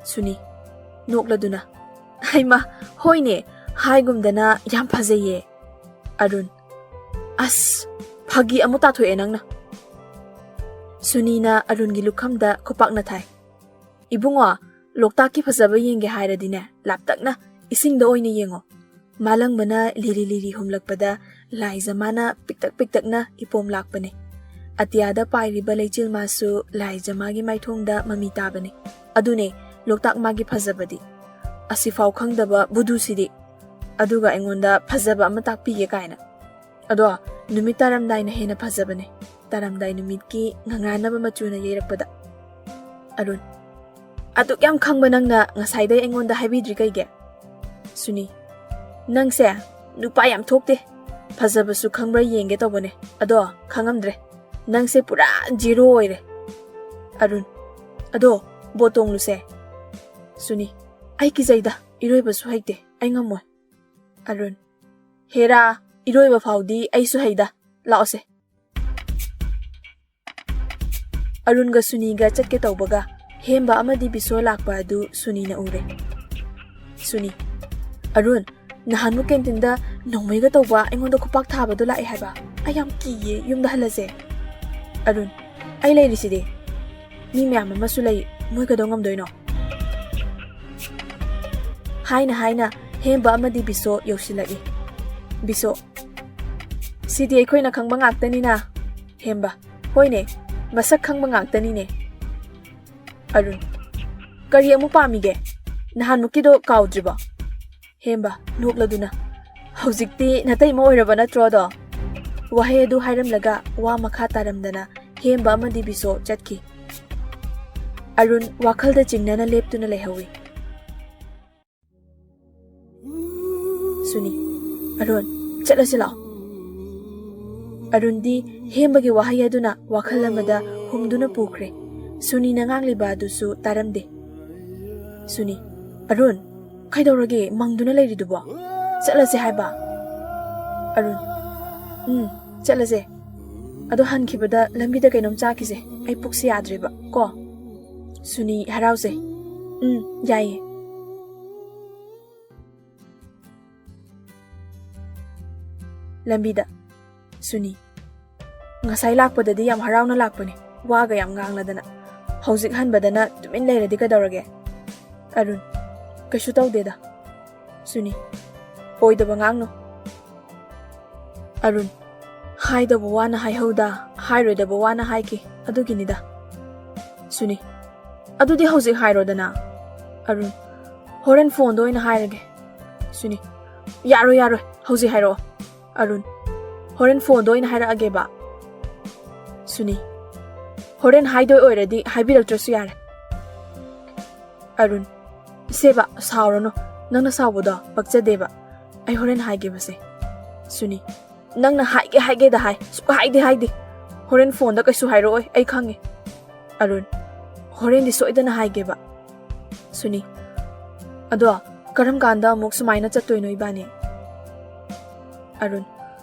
ꯁꯨꯅꯤ, ꯅꯣꯛꯂꯗꯨꯅ, "ꯍꯩꯃꯥ, ꯍꯣꯏꯅꯦ, ꯍꯥꯏꯒꯨꯝꯗꯅ ꯌꯥꯝ ꯐꯖꯩꯌꯦ꯫" ꯑꯔꯨꯟ, "ꯑꯁ, ꯐꯥꯒꯤ ꯑꯃꯨꯛ ꯇꯥꯊꯣꯛꯑꯦ ꯅꯪꯅ꯫" ꯁꯨꯅꯤꯅ ꯑꯔꯨꯟꯒꯤ ꯂꯨꯈꯝꯗ ꯈꯨꯄꯥꯛꯅ ꯊꯥꯏ꯫ "ꯏꯕꯨꯡꯉꯣ, ꯂꯣꯛꯇꯥꯛꯀꯤ ꯐꯖꯕ ꯌꯦꯡꯒꯦ ꯍꯥꯏꯔꯗꯤꯅꯦ, ꯂꯥꯞꯇꯛꯅ ꯏꯁꯤꯡꯗ ꯑꯣꯏꯅ ꯌꯦꯡꯉꯣ꯫" ꯃꯥꯂꯪꯕꯅ ꯂꯤꯔꯤ ꯂꯤꯔꯤ ꯍꯨꯝꯂꯛꯄꯗ ꯂꯥꯏꯖꯃꯥꯅ ꯄꯤꯛꯇꯛ ꯄꯤꯛꯇꯛꯅ ꯏꯄꯣꯝ ꯂꯥꯛꯄꯅꯦ꯫ ꯑꯇꯤꯌꯥꯗ ꯄꯥꯏꯔꯤꯕ ꯂꯩꯆꯤꯜ ꯃꯥꯁꯨ ꯂꯥꯏꯖꯃꯥꯒꯤ ꯃꯥꯏꯊꯣꯡꯗ ꯃꯃꯤ ꯇꯥꯕꯅꯦ꯫ ꯑꯗꯨꯅꯦ ꯂꯣꯛꯇꯥꯛ ꯃꯥꯒꯤ ꯐꯖꯕꯗꯤ꯫ ꯑꯁꯤꯐꯥꯎ ꯈꯪꯗꯕ ꯕꯨꯙꯨꯁꯤꯗꯤ꯫ ꯑꯗꯨꯒ ꯑꯩꯉꯣꯟꯗ ꯐꯖꯕ ꯑꯃ ꯇꯥꯛꯄꯤꯒꯦ ꯀꯥꯏꯅ꯫ ꯑꯗꯣ ꯅꯨꯃꯤꯠ ꯇꯥꯔꯝꯗꯥꯏꯅ ꯍꯦꯟꯅ ꯐꯖꯕꯅꯦ꯫ ꯇꯥꯔꯝꯗꯥꯏ ꯅꯨꯃꯤꯠꯀꯤ ꯉꯉꯥꯟꯅꯕ ꯃꯆꯨꯅ ꯌꯩꯔꯛꯄꯗ꯫ ꯑꯔꯨꯟ, "ꯑꯗꯨꯛ ꯌꯥꯝ ꯈꯪꯕ ꯅꯪꯅ ꯉꯁꯥꯏꯗꯩ ꯑꯩꯉꯣꯟꯗ ꯍꯥꯏꯕꯤꯗ꯭ꯔꯤ ꯀꯩꯒꯤ?" ꯁꯨꯅꯤ, "ꯅꯪꯁꯦ ꯅꯨꯄꯥ ꯌꯥꯝ ꯊꯣꯛꯇꯦ꯫ ꯐꯖꯕꯁꯨ ꯈꯪꯕ꯭ꯔꯥ ꯌꯦꯡꯒꯦ ꯇꯧꯕꯅꯦ꯫ ꯑꯗꯣ ꯈꯪꯉꯝꯗ꯭ꯔꯦ꯫ ꯅꯪꯁꯦ ꯄꯨꯔꯥ ꯖꯤꯔꯣ ꯑꯣꯏꯔꯦ꯫" ꯑꯔꯨꯟ, "ꯑꯗꯣ ꯕꯣꯠ ꯇꯣꯡꯂꯨꯁꯦ꯫" ꯁꯨꯅꯤ, "ꯑꯩ ꯀꯤꯖꯩꯗ, ꯏꯔꯣꯏꯕꯁꯨ ꯍꯩꯇꯦ, ꯑꯩ ꯉꯝꯃꯣꯏ꯫" ꯑꯔꯨꯟ, "ꯍꯦꯔꯥ, ꯏꯔꯣꯏꯕ ꯐꯥꯎꯗꯤ ꯑꯩꯁꯨ ꯍꯩꯗ, ꯂꯥꯛꯑꯣꯁꯦ꯫" ꯑꯔꯨꯟꯒ ꯁꯨꯅꯤꯒ ꯆꯠꯀꯦ ꯇꯧꯕꯒ ꯍꯦꯝꯕ ꯑꯃꯗꯤ ꯕꯤꯁꯣ ꯂꯥꯛꯄ ꯑꯗꯨ ꯁꯨꯅꯤꯅ ꯎꯔꯦ꯫ ꯁꯨꯅꯤ, "ꯑꯔꯨꯟ, ꯅꯍꯥꯟꯃꯨꯛ ꯀꯦꯟꯇꯤꯟꯗ ꯅꯣꯡꯃꯩꯒ ꯇꯧꯕ ꯑꯩꯉꯣꯟꯗ ꯈꯨꯄꯥꯛ ꯊꯥꯕꯗꯣ ꯂꯥꯛꯑꯦ ꯍꯥꯏꯕ꯫ ꯑꯩ ꯌꯥꯝ ꯀꯤꯌꯦ, ꯌꯨꯝꯗ ꯍꯜꯂꯁꯦ꯫" ꯑꯔꯨꯟ, "ꯑꯩ ꯂꯩꯔꯤꯁꯤꯗꯤ꯫ ꯃꯤ ꯃꯌꯥꯝ ꯑꯃꯁꯨ ꯂꯩ, ꯃꯣꯏ ꯀꯩꯗꯧ ꯉꯝꯗꯣꯏꯅꯣ?" ꯍꯥꯏꯅ ꯍꯥꯏꯅ ꯍꯦꯝꯕ ꯑꯃꯗꯤ ꯕꯤꯁꯣ ꯌꯧꯁꯤꯜꯂꯛꯏ꯫ ꯕꯤꯁꯣ, "ꯁꯤꯗꯤ ꯑꯩꯈꯣꯏꯅ ꯈꯪꯕ ꯉꯥꯛꯇꯅꯤꯅ꯫" ꯍꯦꯝꯕ, "ꯍꯣꯏꯅꯦ, ꯃꯁꯛ ꯈꯪꯕ ꯉꯥꯛꯇꯅꯤꯅꯦ꯫" ꯑꯔꯨꯟ, "ꯀꯔꯤ ꯑꯃꯨꯛ ꯄꯥꯝꯃꯤꯒꯦ? ꯅꯍꯥꯟꯃꯨꯛꯀꯤꯗꯣ ꯀꯥꯎꯗ꯭ꯔꯤꯕꯣ?" ꯍꯦꯝꯕ, ꯅꯣꯛꯂꯗꯨꯅ, "ꯍꯧꯖꯤꯛꯇꯤ ꯅꯇꯩꯃ ꯑꯣꯏꯔꯕ ꯅꯠꯇ꯭ꯔꯣ ꯑꯗꯣ?" ꯋꯥꯍꯩ ꯑꯗꯨ ꯍꯥꯏꯔꯝꯂꯒ ꯋꯥ ꯃꯈꯥ ꯇꯥꯔꯝꯗꯅ ꯍꯦꯝꯕ ꯑꯃꯗꯤ ꯕꯤꯁꯣ ꯆꯠꯈꯤ꯫ ꯑꯔꯨꯟ ꯋꯥꯈꯜꯗ ꯆꯤꯡꯅꯅ ꯂꯦꯞꯇꯨꯅ ꯂꯩꯍꯧꯏ꯫ ꯁꯨꯅꯤ, "ꯑꯔꯨꯟ, ꯆꯠꯂꯁꯤ ꯂꯥꯛꯑꯣ꯫" ꯑꯔꯨꯟꯗꯤ ꯍꯦꯝꯕꯒꯤ ꯋꯥꯍꯩ ꯑꯗꯨꯅ ꯋꯥꯈꯜ ꯑꯃꯗ ꯍꯨꯝꯗꯨꯅ ꯄꯨꯈ꯭ꯔꯦ꯫ ꯁꯨꯅꯤꯅ ꯉꯥꯡꯂꯤꯕ ꯑꯗꯨꯁꯨ ꯇꯥꯔꯝꯗꯦ꯫ ꯁꯨꯅꯤ, "ꯑꯔꯨꯟ, ꯀꯩꯗꯧꯔꯒꯦ ꯃꯪꯗꯨꯅ ꯂꯩꯔꯤꯗꯨꯕꯣ? ꯆꯠꯂꯁꯦ ꯍꯥꯏꯕ?" ꯑꯔꯨꯟ, "ꯎꯝ, ꯆꯠꯂꯁꯦ꯫ ꯑꯗꯣ ꯍꯟꯈꯤꯕꯗ ꯂꯝꯕꯤꯗ ꯀꯩꯅꯣꯝ ꯆꯥꯈꯤꯁꯦ꯫ ꯑꯩ ꯄꯨꯛꯁꯦ ꯌꯥꯗ꯭ꯔꯦꯕ ꯀꯣ꯫ ꯁꯨꯅꯤ ꯍꯔꯥꯎꯖꯩ꯫ "ꯎꯝ, ꯌꯥꯏꯌꯦ꯫" ꯂꯝꯕꯤꯗ ꯁꯨꯅꯤ, "ꯉꯁꯥꯏ ꯂꯥꯛꯄꯗꯗꯤ ꯌꯥꯝ ꯍꯔꯥꯎꯅ ꯂꯥꯛꯄꯅꯦ, ꯋꯥꯒ ꯌꯥꯝ ꯉꯥꯡꯂꯗꯅ꯫ ꯍꯧꯖꯤꯛ ꯍꯟꯕꯗꯅ ꯇꯨꯃꯤꯟ ꯂꯩꯔꯗꯤ ꯀꯩꯗꯧꯔꯒꯦ?" ꯑꯔꯨꯟ, "ꯀꯩꯁꯨ ꯇꯧꯗꯦꯗ꯫" ꯁꯨꯅꯤ, "ꯑꯣꯏꯗꯕ ꯉꯥꯡꯅꯨ꯫" ꯑꯔꯨꯟ, "ꯍꯥꯏꯗꯧꯕ ꯋꯥꯅ ꯍꯥꯏꯍꯧꯗ, ꯍꯥꯏꯔꯣꯏꯗꯕ ꯋꯥꯅ ꯍꯥꯏꯈꯤ, ꯑꯗꯨꯒꯤꯅꯤꯗ꯫" ꯁꯨꯅꯤ, "ꯑꯗꯨꯗꯤ ꯍꯧꯖꯤꯛ ꯍꯥꯏꯔꯣꯗꯅ꯫" ꯑꯔꯨꯟ, "ꯍꯣꯔꯦꯟ ꯐꯣꯟꯗ ꯑꯣꯏꯅ ꯍꯥꯏꯔꯒꯦ꯫" ꯁꯨꯅꯤ, "ꯌꯥꯔꯣꯏ, ꯌꯥꯔꯣꯏ, ꯍꯧꯖꯤꯛ ꯍꯥꯏꯔꯛꯑꯣ꯫" ꯑꯔꯨꯟ, "ꯍꯣꯔꯦꯟ ꯐꯣꯟꯗ ꯑꯣꯏꯅ ꯍꯥꯏꯔꯛꯑꯒꯦꯕ꯫" ꯁꯨꯅꯤ, "ꯍꯣꯔꯦꯟ ꯍꯥꯏꯗꯣꯏ ꯑꯣꯏꯔꯗꯤ ꯍꯥꯏꯕꯤꯔꯛꯇ꯭ꯔꯁꯨ ꯌꯥꯔꯦ꯫" ꯑꯔꯨꯟ, "ꯁꯦꯕ, ꯁꯥꯎꯔꯅꯨ꯫ ꯅꯪꯅ ꯁꯥꯎꯕꯗꯣ ꯄꯛꯆꯗꯦꯕ꯫ ꯑꯩ ꯍꯣꯔꯦꯟ ꯍꯥꯏꯒꯦꯕꯁꯦ꯫" ꯁꯨꯅꯤ, "ꯅꯪꯅ ꯍꯥꯏꯒꯦ ꯍꯥꯏꯒꯦꯗ ꯍꯥꯏ, ꯁꯨꯛꯍꯥꯏꯗꯤ ꯍꯥꯏꯗꯦ꯫ ꯍꯣꯔꯦꯟ ꯐꯣꯟꯗ ꯀꯩꯁꯨ ꯍꯥꯏꯔꯛꯑꯣꯏ, ꯑꯩ ꯈꯪꯉꯦ꯫" ꯑꯔꯨꯟ, "ꯍꯣꯔꯦꯟꯗꯤ ꯁꯣꯏꯗꯅ ꯍꯥꯏꯒꯦꯕ꯫" ꯁꯨꯅꯤ, "ꯑꯗꯣ ꯀꯔꯝ ꯀꯥꯟꯗ ꯑꯃꯨꯛ ꯁꯨꯃꯥꯏꯅ ꯆꯠꯇꯣꯏꯅꯣ ꯏꯕꯥꯅꯤ?" ꯑꯔꯨꯟ,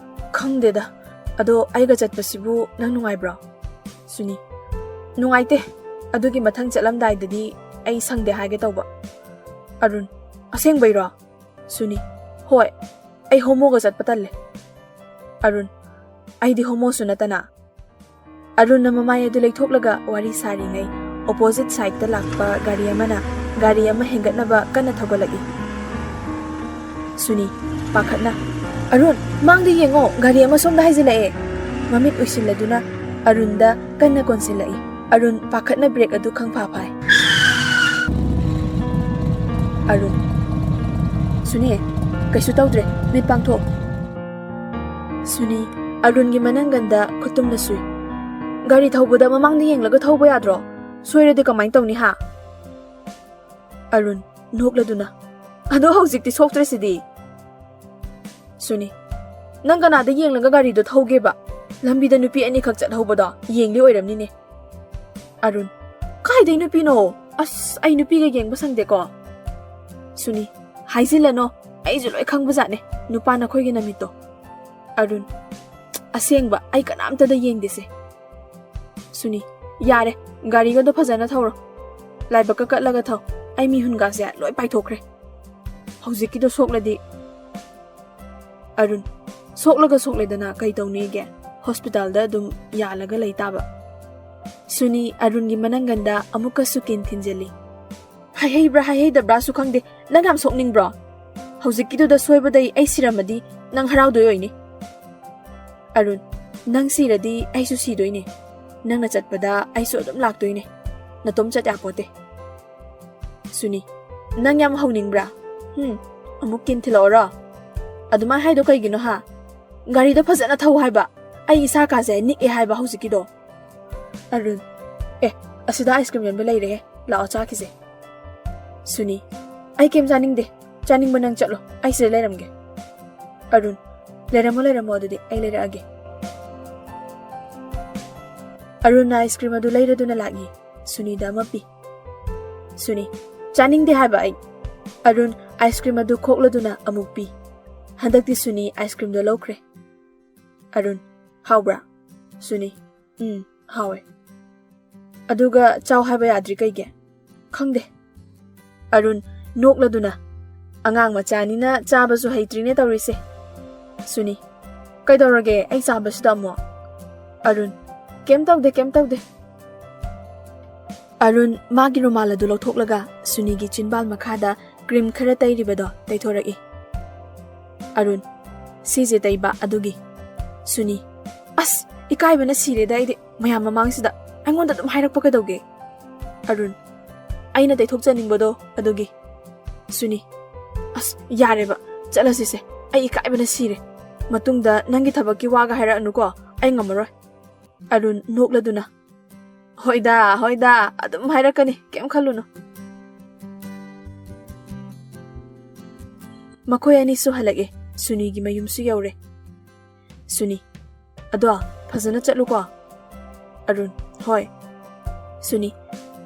"ꯈꯪꯗꯦꯗ꯫ ꯑꯗꯣ ꯑꯩꯒ ꯆꯠꯄꯁꯤꯕꯨ ꯅꯪ ꯅꯨꯡꯉꯥꯏꯕ꯭ꯔꯣ?" ꯁꯨꯅꯤ, "ꯅꯨꯡꯉꯥꯏꯇꯦ꯫ ꯑꯗꯨꯒꯤ ꯃꯊꯪ ꯆꯠꯂꯝꯗꯥꯏꯗꯗꯤ ꯑꯩ ꯁꯪꯗꯦ ꯍꯥꯏꯒꯦ ꯇꯧꯕ꯫" ꯑꯔꯨꯟ, "ꯑꯁꯦꯡꯕꯩꯔꯣ?" ꯁꯨꯅꯤ, "ꯍꯣꯏ, ꯑꯩ ꯍꯣꯃꯣꯒ ꯆꯠꯄ ꯇꯜꯂꯦ꯫" ꯑꯔꯨꯟ, "ꯑꯩꯗꯤ ꯍꯣꯃꯣꯁꯨ ꯅꯠꯇꯅ꯫" ꯑꯔꯨꯟꯅ ꯃꯃꯥꯏ ꯑꯗꯨ ꯂꯩꯊꯣꯛꯂꯒ ꯋꯥꯔꯤ ꯁꯥꯔꯤꯉꯩ, ꯑꯣꯄꯣꯖꯤꯠ ꯁꯥꯏꯗꯇ ꯂꯥꯛꯄ ꯒꯥꯔꯤ ꯑꯃꯅ ꯒꯥꯔꯤ ꯑꯃ ꯍꯦꯟꯒꯠꯅꯕ ꯀꯟꯅ ꯊꯧꯒꯠꯂꯛꯏ꯫ ꯁꯨꯅꯤ, ꯄꯥꯈꯠꯅ, "ꯑꯔꯨꯟ, ꯃꯥꯡꯗ ꯌꯦꯡꯉꯣ, ꯒꯥꯔꯤ ꯑꯃ ꯁꯣꯝꯗ ꯍꯥꯏꯖꯤꯜꯂꯛꯑꯦ!" ꯃꯃꯤꯠ ꯎꯏꯁꯤꯜꯂꯗꯨꯅ ꯑꯔꯨꯟꯗ ꯀꯟꯅ ꯀꯣꯟꯁꯤꯜꯂꯛꯏ꯫ ꯑꯔꯨꯟ ꯄꯥꯈꯠꯅ ꯕ꯭ꯔꯦꯛ ꯑꯗꯨ ꯈꯪꯐꯥ ꯐꯥꯏ꯫ ꯑꯔꯨꯟ, "ꯁꯨꯅꯤ, ꯀꯩꯁꯨ ꯇꯧꯗ꯭ꯔꯦ, ꯃꯤꯠ ꯄꯥꯡꯊꯣꯛꯑꯣ꯫" ꯁꯨꯅꯤ, ꯑꯔꯨꯟꯒꯤ ꯃꯅꯪꯒꯟꯗ ꯈꯨꯠꯇꯨꯝꯅ ꯁꯨꯏ꯫ "ꯒꯥꯔꯤ ꯊꯧꯕꯗ ꯃꯃꯥꯡꯗ ꯌꯦꯡꯂꯒ ꯊꯧꯕ ꯌꯥꯗ꯭ꯔꯣ? ꯁꯣꯏꯔꯗꯤ ꯀꯃꯥꯏꯅ ꯇꯧꯅꯤ, ꯍꯥ?" ꯑꯔꯨꯟ, ꯅꯣꯛꯂꯗꯨꯅ, "ꯑꯗꯣ ꯍꯧꯖꯤꯛꯇꯤ ꯁꯣꯛꯇ꯭ꯔꯁꯤꯗꯤ꯫" ꯁꯨꯅꯤ, "ꯅꯪ ꯀꯅꯥꯗ ꯌꯦꯡꯂꯒ ꯒꯥꯔꯤꯗꯣ ꯊꯧꯒꯦꯕ? ꯂꯝꯕꯤꯗ ꯅꯨꯄꯤ ꯑꯅꯤꯈꯛ ꯆꯠꯍꯧꯕꯗꯣ ꯌꯦꯡꯂꯤ ꯑꯣꯏꯔꯝꯅꯤꯅꯦ꯫" ꯑꯔꯨꯟ, "ꯀꯥꯏꯗꯩ ꯅꯨꯄꯤꯅꯣ? ꯑꯁ, ꯑꯩ ꯅꯨꯄꯤꯒ ꯌꯦꯡꯕ ꯁꯪꯗꯦꯀꯣ꯫" ꯁꯨꯅꯤ, "ꯍꯥꯏꯖꯤꯜꯂꯅꯣ, ꯑꯩꯁꯨ ꯂꯣꯏ ꯈꯪꯕꯖꯥꯠꯅꯦ, ꯅꯨꯄꯥ ꯅꯈꯣꯏꯒꯤ ꯅꯃꯤꯠꯇꯣ꯫" ꯑꯔꯨꯟ, ꯑꯁꯦꯡꯕ ꯑꯩ ꯀꯅꯥꯝꯇꯗ ꯌꯦꯡꯗꯦꯁꯦ꯫ ꯁꯨꯅꯤ, ꯌꯥꯔꯦ, ꯒꯥꯔꯤꯒꯗꯣ ꯐꯖꯅ ꯊꯧꯔꯣ꯫ ꯂꯥꯏꯕꯛꯀ ꯀꯠꯂꯒ ꯊꯧ꯫ ꯑꯩ ꯃꯤꯍꯨꯟꯒꯥꯁꯦ ꯂꯣꯏ ꯄꯥꯏꯊꯣꯛꯈ꯭ꯔꯦ꯫ ꯍꯧꯖꯤꯛꯀꯤꯗꯣ ꯁꯣꯛꯂꯗꯤ꯫ ꯑꯔꯨꯟ, ꯁꯣꯛꯂꯒ ꯁꯣꯛꯂꯦꯗꯅ ꯀꯩ ꯇꯧꯅꯤꯒꯦ? ꯍꯣꯁꯄꯤꯇꯥꯜꯗ ꯑꯗꯨꯝ ꯌꯥꯜꯂꯒ ꯂꯩ ꯇꯥꯕ꯫ ꯁꯨꯅꯤ ꯑꯔꯨꯟꯒꯤ ꯃꯅꯪꯒꯟꯗ ꯑꯃꯨꯛꯀꯁꯨ ꯀꯤꯟ ꯊꯤꯟꯖꯤꯜꯂꯤ꯫ ꯍꯥꯏꯍꯩꯕ꯭ꯔꯥ ꯍꯥꯏꯍꯩꯗꯕ꯭ꯔꯥꯁꯨ ꯈꯪꯗꯦ, ꯅꯪ ꯌꯥꯝ ꯁꯣꯛꯅꯤꯡꯕ꯭ꯔꯣ? ꯍꯧꯖꯤꯛꯀꯤꯗꯨꯗ ꯁꯣꯏꯕꯗꯩ ꯑꯩ ꯁꯤꯔꯝꯃꯗꯤ ꯅꯪ ꯍꯔꯥꯎꯗꯣꯏ ꯑꯣꯏꯅꯤ꯫ ꯑꯔꯨꯟ, ꯅꯪ ꯁꯤꯔꯗꯤ ꯑꯩꯁꯨ ꯁꯤꯗꯣꯏꯅꯦ꯫ ꯅꯪꯅ ꯆꯠꯄꯗ ꯑꯩꯁꯨ ꯑꯗꯨꯝ ꯂꯥꯛꯇꯣꯏꯅꯦ꯫ ꯅꯇꯣꯝ ꯆꯠ ꯌꯥꯄꯣꯠꯇꯦ꯫ ꯁꯨꯅꯤ, ꯅꯪ ꯌꯥꯝ ꯍꯧꯅꯤꯡꯕ꯭ꯔꯥ? ꯍꯨꯝ, ꯑꯃꯨꯛ ꯀꯤꯟ ꯊꯤꯜꯂꯛꯑꯣꯔꯣ? ꯑꯗꯨꯃꯥꯏ ꯍꯥꯏꯗꯣ ꯀꯩꯒꯤꯅꯣ ꯍꯥ? ꯒꯥꯔꯤꯗꯣ ꯐꯖꯅ ꯊꯧ ꯍꯥꯏꯕ꯫ ꯑꯩ ꯏꯁꯥ ꯀꯥꯁꯦ ꯅꯤꯛꯑꯦ ꯍꯥꯏꯕ ꯍꯧꯖꯤꯛꯀꯤꯗꯣ꯫ ꯑꯔꯨꯟ, ꯑꯦ, ꯑꯁꯤꯗ ꯑꯥꯏꯁ ꯀ꯭ꯔꯤꯝ ꯌꯣꯟꯕ ꯂꯩꯔꯦꯍꯦ, ꯂꯥꯛꯑꯣ ꯆꯥꯈꯤꯁꯦ꯫ ꯁꯨꯅꯤ, ꯑꯩ ꯀꯩꯝ ꯆꯥꯅꯤꯡꯗꯦ, ꯆꯥꯅꯤꯡꯕ ꯅꯪ ꯆꯠꯂꯣ, ꯑꯩ ꯁꯤꯗ ꯂꯩꯔꯝꯒꯦ꯫ ꯑꯔꯨꯟ, ꯂꯩꯔꯝꯃꯣ ꯂꯩꯔꯝꯃꯣ, ꯑꯗꯨꯗꯤ ꯑꯩ ꯂꯩꯔꯛꯑꯒꯦ꯫ ꯑꯔꯨꯟꯅ ꯑꯥꯏꯁ ꯀ꯭ꯔꯤꯝ ꯑꯗꯨ ꯂꯩꯔꯗꯨꯅ ꯂꯥꯛꯏ꯫ ꯁꯨꯅꯤꯗ ꯑꯃ ꯄꯤ꯫ ꯁꯨꯅꯤ, ꯆꯥꯅꯤꯡꯗꯦ ꯍꯥꯏꯕ ꯑꯩ꯫ ꯑꯔꯨꯟ ꯑꯥꯏꯁ ꯀ꯭ꯔꯤꯝ ꯑꯗꯨ ꯈꯣꯛꯂꯗꯨꯅ ꯑꯃꯨꯛ ꯄꯤ꯫ ꯍꯟꯗꯛꯇꯤ ꯁꯨꯅꯤ ꯑꯥꯏꯁ ꯀ꯭ꯔꯤꯝꯗꯣ ꯂꯧꯈ꯭ꯔꯦ꯫ ꯑꯔꯨꯟ, ꯍꯥꯎꯕ꯭ꯔꯥ? ꯁꯨꯅꯤ, ꯎꯝ, ꯍꯥꯎꯋꯦ꯫ ꯑꯗꯨꯒ ꯆꯥꯎ ꯍꯥꯏꯕ ꯌꯥꯗ꯭ꯔꯤ ꯀꯩꯒꯤ? ꯈꯪꯗꯦ꯫ ꯑꯔꯨꯟ, ꯅꯣꯛꯂꯗꯨꯅ, ꯑꯉꯥꯡ ꯃꯆꯥꯅꯤꯅ ꯆꯥꯕꯁꯨ ꯍꯩꯇ꯭ꯔꯤꯅꯦ ꯇꯧꯔꯤꯁꯦ꯫ ꯁꯨꯅꯤ, ꯀꯩꯗꯧꯔꯒꯦ ꯑꯩ ꯆꯥꯕꯁꯤꯗ ꯑꯃꯨꯛ? ꯑꯔꯨꯟ, ꯀꯩꯝ ꯇꯧꯗꯦ, ꯀꯩꯝ ꯇꯧꯗꯦ꯫ ꯑꯔꯨꯟ ꯃꯥꯒꯤ ꯔꯨꯃꯥꯜ ꯑꯗꯨ ꯂꯧꯊꯣꯛꯂꯒ ꯁꯨꯅꯤꯒꯤ ꯆꯤꯟꯕꯥꯜ ꯃꯈꯥꯗ ꯀ꯭ꯔꯤꯝ ꯈꯔ ꯇꯩꯔꯤꯕꯗꯣ ꯇꯩꯊꯣꯔꯛꯏ꯫ ꯑꯔꯨꯟ, ꯁꯤꯁꯦ ꯇꯩꯕ ꯑꯗꯨꯒꯤ꯫ ꯁꯨꯅꯤ, ꯑꯁ, ꯏꯀꯥꯏꯕꯅ ꯁꯤꯔꯦꯗ ꯑꯩꯗꯤ꯫ ꯃꯌꯥꯝ ꯃꯃꯥꯡꯁꯤꯗ ꯑꯩꯉꯣꯟꯗ ꯑꯗꯨꯝ ꯍꯥꯏꯔꯛꯄ ꯀꯩꯗꯧꯒꯦ? ꯑꯔꯨꯟ, ꯑꯩꯅ ꯇꯩꯊꯣꯛꯆꯅꯤꯡꯕꯗꯣ ꯑꯗꯨꯒꯤ꯫ ꯁꯨꯅꯤ, ꯑꯁ, ꯌꯥꯔꯦꯕ, ꯆꯠꯂꯁꯤꯁꯦ꯫ ꯑꯩ ꯏꯀꯥꯏꯕꯅ ꯁꯤꯔꯦ꯫ ꯃꯇꯨꯡꯗ ꯅꯪꯒꯤ ꯊꯕꯛꯀꯤ ꯋꯥꯒ ꯍꯥꯏꯔꯛꯑꯅꯨꯀꯣ, ꯑꯩ ꯉꯝꯃꯔꯣꯏ꯫ ꯑꯔꯨꯟ ꯅꯣꯛꯂꯗꯨꯅ, ꯍꯣꯏꯗ, ꯍꯣꯏꯗ, ꯑꯗꯨꯝ ꯍꯥꯏꯔꯛꯀꯅꯤ, ꯀꯩꯝ ꯈꯜꯂꯨꯅꯨ꯫ ꯃꯈꯣꯏ ꯑꯅꯤꯁꯨ ꯍꯜꯂꯛꯑꯦ꯫ ꯁꯨꯅꯤꯒꯤ ꯃꯌꯨꯝꯁꯨ ꯌꯧꯔꯦ꯫ ꯁꯨꯅꯤ, ꯑꯗꯣ ꯐꯖꯅ ꯆꯠꯂꯨꯀꯣ꯫ ꯑꯔꯨꯟ, ꯍꯣꯏ꯫ ꯁꯨꯅꯤ,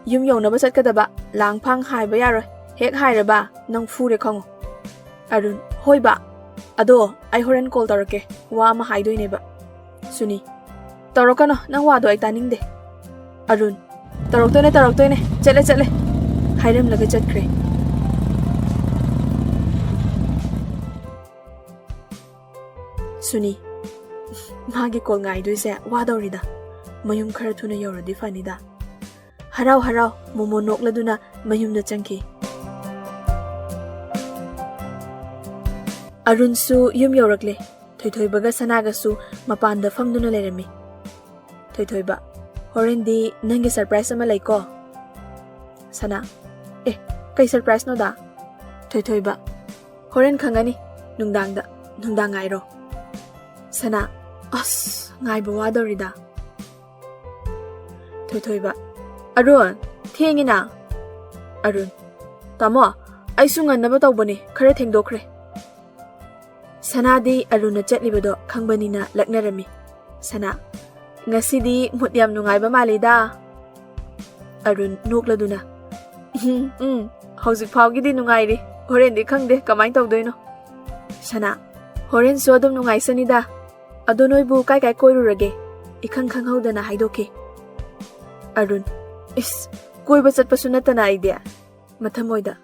ꯌꯨꯝ ꯌꯧꯅꯕ ꯆꯠꯀꯗꯕ, ꯂꯥꯡ ꯐꯥꯡ ꯍꯥꯏꯕ ꯌꯥꯔꯣꯏ꯫ ꯍꯦꯛ ꯍꯥꯏꯔꯕ ꯅꯪ ꯐꯨꯔꯦ ꯈꯪꯉꯨ꯫ ꯑꯔꯨꯟ, ꯍꯣꯏ ꯕꯥ꯫ ꯑꯗꯣ ꯑꯩ ꯍꯣꯔꯦꯟ ꯀꯣꯜ ꯇꯧꯔꯛꯀꯦ, ꯋꯥ ꯑꯃ ꯍꯥꯏꯗꯣꯏꯅꯦꯕ꯫ ꯁꯨꯅꯤ, "ꯇꯧꯔꯛꯀꯅꯣ, ꯅꯪ ꯋꯥꯗꯣ ꯑꯩ ꯇꯥꯅꯤꯡꯗꯦ"꯫ ꯑꯔꯨꯟ, "ꯇꯧꯔꯛꯇꯣꯏꯅꯦ, ꯇꯧꯔꯛꯇꯣꯏꯅꯦ, ꯆꯠꯂꯦ, ꯆꯠꯂꯦ" ꯍꯥꯏꯔꯝꯂꯒ ꯆꯠꯈ꯭ꯔꯦ꯫ ꯁꯨꯅꯤ, ꯃꯥꯒꯤ ꯀꯣꯜ ꯉꯥꯏꯗꯣꯏꯁꯦ ꯋꯥꯗꯧꯔꯤꯗ꯫ ꯃꯌꯨꯝ ꯈꯔ ꯊꯨꯅ ꯌꯧꯔꯗꯤ ꯐꯅꯤꯗ꯫ ꯍꯔꯥꯎ ꯍꯔꯥꯎ ꯃꯣꯃꯣ ꯅꯣꯛꯂꯗꯨꯅ ꯃꯌꯨꯝꯗ ꯆꯪꯈꯤ꯫ ꯑꯔꯨꯟꯁꯨ ꯌꯨꯝ ꯌꯧꯔꯛꯂꯦ꯫ ꯊꯣꯏꯊꯣꯏꯕꯒ ꯁꯅꯥꯒꯁꯨ ꯃꯄꯥꯟꯗ ꯐꯝꯗꯨꯅ ꯂꯩꯔꯝꯃꯤ꯫ ꯊꯣꯏꯊꯣꯏꯕ, "ꯍꯣꯔꯦꯟꯗꯤ ꯅꯪꯒꯤ ꯁꯔꯄ꯭ꯔꯥꯏꯖ ꯑꯃ ꯂꯩꯀꯣ?" ꯁꯅꯥ, "ꯑꯦ, ꯀꯩ ꯁꯔꯄ꯭ꯔꯥꯏꯖꯅꯣꯗ?" ꯊꯣꯏꯊꯣꯏꯕ, "ꯍꯣꯔꯦꯟ ꯈꯪꯒꯅꯤ, ꯅꯨꯡꯗꯥꯡꯗ, ꯅꯨꯡꯗꯥꯡ ꯉꯥꯏꯔꯣ"꯫ ꯁꯅꯥ, "ꯑꯁ, ꯉꯥꯏꯕ ꯋꯥꯗꯧꯔꯤꯗ"꯫ ꯊꯣꯏꯊꯣꯏꯕ, "ꯑꯔꯨꯟ, ꯊꯦꯡꯉꯤꯅ"꯫ ꯑꯔꯨꯟ, "ꯇꯥꯃꯣ, ꯑꯩꯁꯨ ꯉꯟꯅꯕ ꯇꯧꯕꯅꯦ, ꯈꯔ ꯊꯦꯡꯗꯣꯛꯈ꯭ꯔꯦ"꯫ ꯁꯅꯥꯗꯤ ꯑꯔꯨꯟꯅ ꯆꯠꯂꯤꯕꯗꯣ ꯈꯪꯕꯅꯤꯅ ꯂꯛꯅꯔꯝꯃꯤ꯫ ꯁꯅꯥ, "ꯉꯁꯤꯗꯤ ꯃꯨꯠ ꯌꯥꯝ ꯅꯨꯡꯉꯥꯏꯕ ꯃꯥꯜꯂꯤꯗ"꯫ ꯑꯔꯨꯟ ꯅꯣꯛꯂꯗꯨꯅ, "ꯎꯝ, ꯎꯝ, ꯍꯧꯖꯤꯛ ꯐꯥꯎꯒꯤꯗꯤ ꯅꯨꯡꯉꯥꯏꯔꯤ, ꯍꯣꯔꯦꯟꯗꯤ ꯈꯪꯗꯦ ꯀꯃꯥꯏꯅ ꯇꯧꯗꯣꯏꯅꯣ"꯫ ꯁꯅꯥ, "ꯍꯣꯔꯦꯟꯁꯨ ꯑꯗꯨꯝ ꯅꯨꯡꯉꯥꯏꯁꯅꯤꯗ꯫ ꯑꯗꯣ ꯅꯣꯏꯕꯨ ꯀꯥꯏ ꯀꯥꯏ ꯀꯣꯏꯔꯨꯔꯒꯦ?" ꯏꯈꯪ ꯈꯪꯍꯧꯗꯅ ꯍꯥꯏꯗꯣꯛꯈꯤ꯫ ꯑꯔꯨꯟ, "ꯏꯁ, ꯀꯣꯏꯕ ꯆꯠꯄꯁꯨ ꯅꯠꯇꯅ ꯑꯩꯗꯤ"꯫ ꯃꯊꯃꯣꯏꯗ,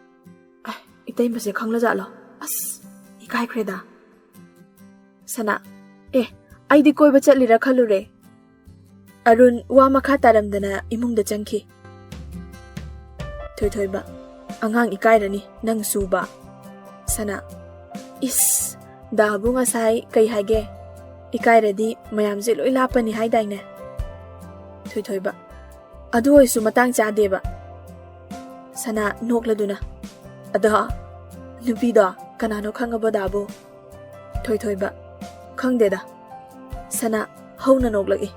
"ꯑꯦ, ꯏꯇꯩꯃꯁꯦ ꯈꯪꯂꯖꯥꯠꯂꯣ? ꯑꯁ, ꯏꯀꯥꯏꯈ꯭ꯔꯦꯗ"꯫ ꯁꯅꯥ, "ꯑꯦ, ꯑꯩꯗꯤ ꯀꯣꯏꯕ ꯆꯠꯂꯤꯔꯥ ꯈꯜꯂꯨꯔꯦ"꯫ ꯑꯔꯨꯟ ꯋꯥ ꯃꯈꯥ ꯇꯥꯔꯝꯗꯅ ꯏꯃꯨꯡꯗ ꯆꯪꯈꯤ꯫ ꯊꯣꯏꯊꯣꯏꯕ, "ꯑꯉꯥꯡ ꯏꯀꯥꯏꯔꯅꯤ ꯅꯪ ꯁꯨꯕ"꯫ ꯁꯅꯥ, "ꯏꯁ, ꯗꯥꯕꯨ ꯉꯁꯥꯏ ꯀꯩ ꯍꯥꯏꯒꯦ? ꯏꯀꯥꯏꯔꯗꯤ ꯃꯌꯥꯝꯁꯦ ꯂꯣꯏ ꯂꯥꯞꯄꯅꯤ ꯍꯥꯏꯗꯥꯏꯅꯦ?" ꯊꯣꯏꯊꯣꯏꯕ, "ꯑꯗꯨ ꯑꯣꯏꯁꯨ ꯃꯇꯥꯡ ꯆꯥꯗꯦꯕ"꯫ ꯁꯅꯥ ꯅꯣꯛꯂꯗꯨꯅ, "ꯑꯗꯣ ꯅꯨꯄꯤꯗꯣ ꯀꯅꯥꯅꯣ ꯈꯪꯉꯕꯣ ꯗꯥꯕꯨ?" ꯊꯣꯏꯊꯣꯏꯕ, "ꯈꯪꯗꯦꯗ"꯫ ꯁꯅꯥ ꯍꯧꯅ ꯅꯣꯛꯂꯛꯏ꯫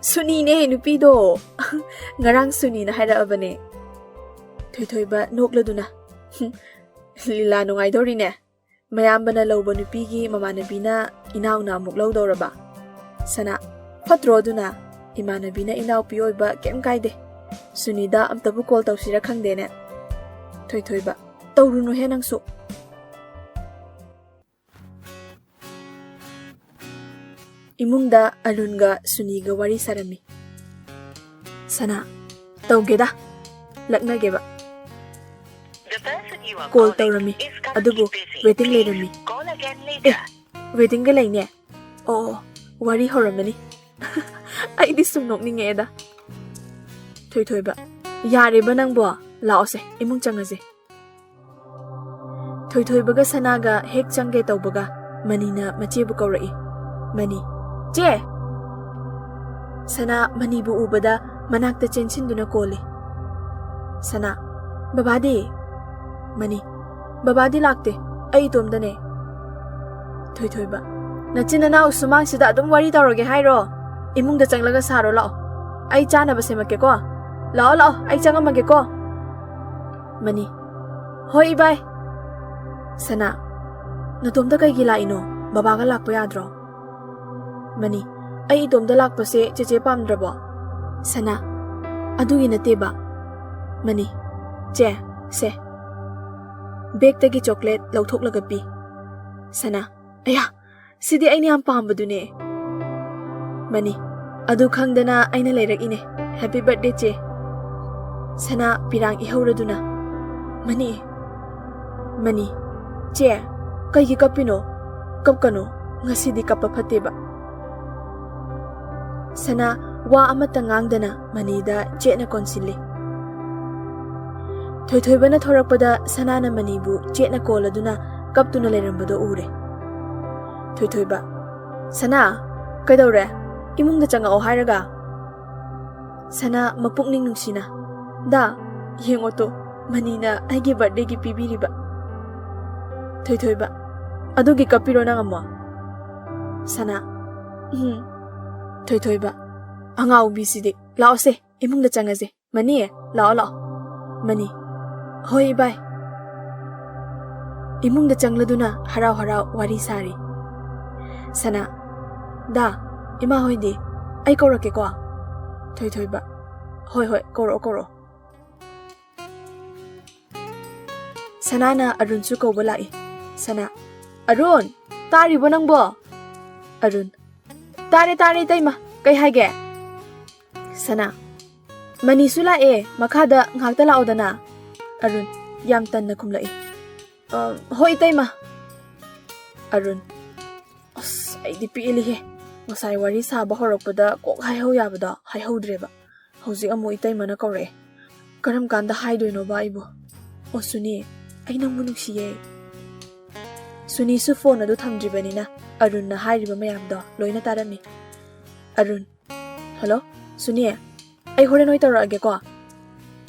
"ꯁꯨꯅꯤꯅꯦ ꯅꯨꯄꯤꯗꯣ꯫ ꯉꯔꯥꯡ ꯁꯨꯅꯤꯅ ꯍꯥꯏꯔꯛꯑꯕꯅꯦ"꯫ ꯊꯣꯏꯊꯣꯏꯕ ꯅꯣꯛꯂꯗꯨꯅ, "ꯍꯨꯝ, ꯂꯤꯂꯥ ꯅꯨꯡꯉꯥꯏꯗꯧꯔꯤꯅꯦ꯫ ꯃꯌꯥꯝꯕꯅ ꯂꯧꯕ ꯅꯨꯄꯤꯒꯤ ꯃꯃꯥꯟꯅꯕꯤꯅ ꯏꯅꯥꯎꯅ ꯑꯃꯨꯛ ꯂꯧꯗꯧꯔꯕ"꯫ ꯁꯅꯥ, "ꯐꯠꯇ꯭ꯔꯣ ꯑꯗꯨꯅ? ꯏꯃꯥꯟꯅꯕꯤꯅ ꯏꯅꯥꯎꯄꯤ ꯑꯣꯏꯕ ꯀꯩꯝ ꯀꯥꯏꯗꯦ꯫ ꯁꯨꯅꯤꯗ ꯑꯝꯇꯕꯨ ꯀꯣꯜ ꯇꯧꯁꯤꯔ ꯈꯪꯗꯦꯅꯦ"꯫ ꯊꯣꯏꯊꯣꯏꯕ, "ꯇꯧꯔꯨꯅꯨꯍꯦ ꯅꯪꯁꯨ"꯫ ꯏꯃꯨꯡꯗ ꯑꯔꯨꯟꯒ ꯁꯨꯅꯤꯒ ꯋꯥꯔꯤ ꯁꯥꯔꯝꯃꯤ꯫ ꯁꯅꯥ, ꯇꯧꯒꯦꯗ, ꯂꯛꯅꯒꯦꯕ꯫ The person you are call calling ꯇꯧꯔꯝꯃꯤ, is ꯑꯗꯨꯕꯨ currently busy. waiting Please ꯂꯩꯔꯝꯃꯤ꯫ Call again ꯑꯦ, later. Waitingꯒ ꯂꯩꯅꯦ? ꯑꯣ, ꯋꯥꯔꯤ ꯍꯧꯔꯝꯃꯅꯤ꯫ ꯑꯩꯗꯤ ꯁꯨꯝ ꯅꯣꯛꯅꯤꯡꯉꯛꯑꯦꯗ꯫ ꯊꯣꯏꯊꯣꯏꯕ, ꯌꯥꯔꯦꯕ ꯅꯪꯕꯣ, ꯂꯥꯛꯑꯣꯁꯦ, ꯏꯃꯨꯡ ꯆꯪꯉꯁꯦ꯫ ꯊꯣꯏꯊꯣꯏꯕꯒ ꯁꯅꯥꯒ ꯍꯦꯛ ꯆꯪꯒꯦ ꯇꯧꯕꯒ ꯃꯅꯤꯅ ꯃꯆꯦꯕꯨ ꯀꯧꯔꯛꯏ꯫ ꯃꯅꯤ, "ꯆꯦ!" ꯁꯅꯥ ꯃꯅꯤꯕꯨ ꯎꯕꯗ ꯃꯅꯥꯛꯇ ꯆꯦꯟꯁꯤꯟꯗꯨꯅ ꯀꯣꯜꯂꯤ꯫ ꯁꯅꯥ, "ꯕꯕꯥꯗꯤ?" ꯃꯅꯤ, "ꯕꯕꯥꯗꯤ ꯂꯥꯛꯇꯦ, ꯑꯩ ꯏꯇꯣꯝꯗꯅꯦ꯫" ꯊꯣꯏꯊꯣꯏꯕ, "ꯅꯆꯤꯟ ꯅꯅꯥꯎ ꯁꯨꯃꯥꯡꯁꯤꯗ ꯑꯗꯨꯝ ꯋꯥꯔꯤ ꯇꯧꯔꯒꯦ ꯍꯥꯏꯔꯣ? ꯏꯃꯨꯡꯗ ꯆꯪꯂꯒ ꯁꯥꯔꯣ ꯂꯥꯛꯑꯣ꯫ ꯑꯩ ꯆꯥꯅꯕ ꯁꯦꯝꯃꯛꯀꯦꯀꯣ꯫ ꯂꯥꯛꯑꯣ ꯂꯥꯛꯑꯣ, ꯑꯩ ꯆꯪꯉꯝꯃꯒꯦꯀꯣ꯫" ꯃꯅꯤ, "ꯍꯣꯏ ꯏꯕꯥꯏ꯫" ꯁꯅꯥ, "ꯅꯇꯣꯝꯇ ꯀꯩꯒꯤ ꯂꯥꯛꯏꯅꯣ? ꯕꯕꯥꯒ ꯂꯥꯛꯄ ꯌꯥꯗ꯭ꯔꯣ?" ꯃꯅꯤ, "ꯑꯩ ꯏꯇꯣꯝꯇ ꯂꯥꯛꯄꯁꯦ ꯆꯦꯆꯦ ꯄꯥꯝꯗ꯭ꯔꯕꯣ?" ꯁꯅꯥ, "ꯑꯗꯨꯒꯤ ꯅꯠꯇꯦꯕ꯫" ꯃꯅꯤ, "ꯆꯦ, ꯁꯦ꯫" ꯕꯦꯒꯇꯒꯤ ꯆꯣꯀ꯭ꯂꯦꯠ ꯂꯧꯊꯣꯛꯂꯒ ꯄꯤ꯫ ꯁꯅꯥ, "ꯑꯌꯥ, ꯁꯤꯗꯤ ꯑꯩꯅ ꯌꯥꯝ ꯄꯥꯝꯕꯗꯨꯅꯦ꯫" ꯃꯅꯤ, "ꯑꯗꯨ ꯈꯪꯗꯅ ꯑꯩꯅ ꯂꯩꯔꯛꯏꯅꯦ꯫ Happy birthday, ꯆꯦ꯫" ꯁꯅꯥ ꯄꯤꯔꯥꯡ ꯏꯍꯧꯔꯗꯨꯅ, "ꯃꯅꯤ, ꯃꯅꯤ, ꯆꯦ, ꯀꯩꯒꯤ ꯀꯞꯄꯤꯅꯣ? ꯀꯞꯀꯅꯨ, ꯉꯁꯤꯗꯤ ꯀꯞꯄ ꯐꯠꯇꯦꯕ꯫" ꯁꯅꯥ ꯋꯥ ꯑꯃꯠꯇ ꯉꯥꯡꯗꯅ ꯃꯅꯤꯗ ꯆꯦꯠꯅ ꯀꯣꯟꯁꯤꯜꯂꯤ꯫ ꯊꯣꯏꯊꯣꯏꯕꯅ ꯊꯣꯔꯛꯄꯗ ꯁꯅꯥꯅ ꯃꯅꯤꯕꯨ ꯆꯦꯠꯅ ꯀꯣꯜꯂꯗꯨꯅ ꯀꯞꯇꯨꯅ ꯂꯩꯔꯝꯕꯗꯣ ꯎꯔꯦ꯫ ꯊꯣꯏꯊꯣꯏꯕ, "ꯁꯅꯥ, ꯀꯩꯗꯧꯔꯦ? ꯏꯃꯨꯡꯗ ꯆꯪꯉꯛꯑꯣ ꯍꯥꯏꯔꯒ?" ꯁꯅꯥ ꯃꯄꯨꯛꯅꯤꯡ ꯅꯨꯡꯁꯤꯅ, "ꯗꯥ, ꯌꯦꯡꯉꯣ ꯇꯣ, ꯃꯅꯤꯅ ꯑꯩꯒꯤ birthdayꯒꯤ ꯄꯤꯕꯤꯔꯤꯕ꯫" ꯊꯣꯏꯊꯣꯏꯕ, "ꯑꯗꯨꯒꯤ ꯀꯞꯄꯤꯔꯣ ꯅꯪ ꯑꯃꯨꯛ?" ꯁꯅꯥ, "ꯎꯝ꯫" ꯊꯣꯏꯊꯣꯏꯕ, "ꯑꯉꯥꯎꯕꯤꯁꯤꯗꯤ, ꯂꯥꯛꯑꯣꯁꯦ, ꯏꯃꯨꯡꯗ ꯆꯪꯉꯁꯦ꯫ ꯃꯅꯤ, ꯂꯥꯛꯑꯣ, ꯂꯥꯛꯑꯣ꯫" ꯃꯅꯤ, "ꯍꯣꯏ, ꯏꯕꯥꯏ꯫" ꯏꯃꯨꯡꯗ ꯆꯪꯂꯗꯨꯅ ꯍꯔꯥꯎ ꯍꯔꯥꯎ ꯋꯥꯔꯤ ꯁꯥꯔꯤ꯫ ꯁꯅꯥ, "ꯗꯥ, ꯏꯃꯥ ꯍꯣꯏꯗꯤ? ꯑꯩ ꯀꯧꯔꯛꯀꯦꯀꯣ꯫" ꯊꯣꯏꯊꯣꯏꯕ, "ꯍꯣꯏ, ꯍꯣꯏ, ꯀꯧꯔꯛꯑꯣ, ꯀꯧꯔꯛꯑꯣ꯫" ꯁꯅꯥꯅ ꯑꯔꯨꯟꯁꯨ ꯀꯧꯕ ꯂꯥꯛꯏ꯫ ꯁꯅꯥ, "ꯑꯔꯨꯟ, ꯇꯥꯔꯤꯕꯣ ꯅꯪꯕꯣ?" ꯑꯔꯨꯟ, ꯇꯥꯔꯦ, ꯇꯥꯔꯦ, ꯏꯇꯩꯃ꯫ ꯀꯩ ꯍꯥꯏꯒꯦ? ꯁꯅꯥ, ꯃꯅꯤꯁꯨ ꯂꯥꯛꯑꯦ, ꯃꯈꯥꯗ ꯉꯥꯏꯍꯥꯛꯇ ꯂꯥꯛꯑꯣꯗꯅ꯫ ꯑꯔꯨꯟ, ꯌꯥꯝ ꯇꯟꯅ ꯈꯨꯝꯂꯛꯏ꯫ "ꯑ, ꯍꯣꯏ, ꯏꯇꯩꯃ꯫" ꯑꯔꯨꯟ, ꯑꯁ, ꯑꯩꯗꯤ ꯄꯦꯜꯂꯤꯍꯦ꯫ ꯉꯁꯥꯏ ꯋꯥꯔꯤ ꯁꯥꯕ ꯍꯧꯔꯛꯄꯗ ꯀꯣꯛ ꯍꯥꯏꯍꯧ ꯌꯥꯕꯗꯣ ꯍꯥꯏꯍꯧꯗ꯭ꯔꯦꯕ꯫ ꯍꯧꯖꯤꯛ ꯑꯃꯨꯛ ꯏꯇꯩꯃꯅ ꯀꯧꯔꯛꯑꯦ꯫ ꯀꯔꯝ ꯀꯥꯟꯗ ꯍꯥꯏꯗꯣꯏꯅꯣꯕ ꯑꯩꯕꯨ? ꯑꯣ, ꯁꯨꯅꯤ, ꯑꯩ ꯅꯪꯕꯨ ꯅꯨꯡꯁꯤꯌꯦ꯫ ꯁꯨꯅꯤꯁꯨ ꯐꯣꯟ ꯑꯗꯨ ꯊꯝꯗ꯭ꯔꯤꯕꯅꯤꯅ ꯑꯔꯨꯟꯅ ꯍꯥꯏꯔꯤꯕ ꯃꯌꯥꯝꯗꯣ ꯂꯣꯏꯅ ꯇꯥꯔꯝꯃꯤ꯫ ꯑꯔꯨꯟ, "ꯍꯜꯂꯣ, ꯁꯨꯅꯤ, ꯑꯩ ꯍꯣꯔꯦꯟ ꯑꯣꯏ ꯇꯧꯔꯛꯑꯒꯦꯀꯣ꯫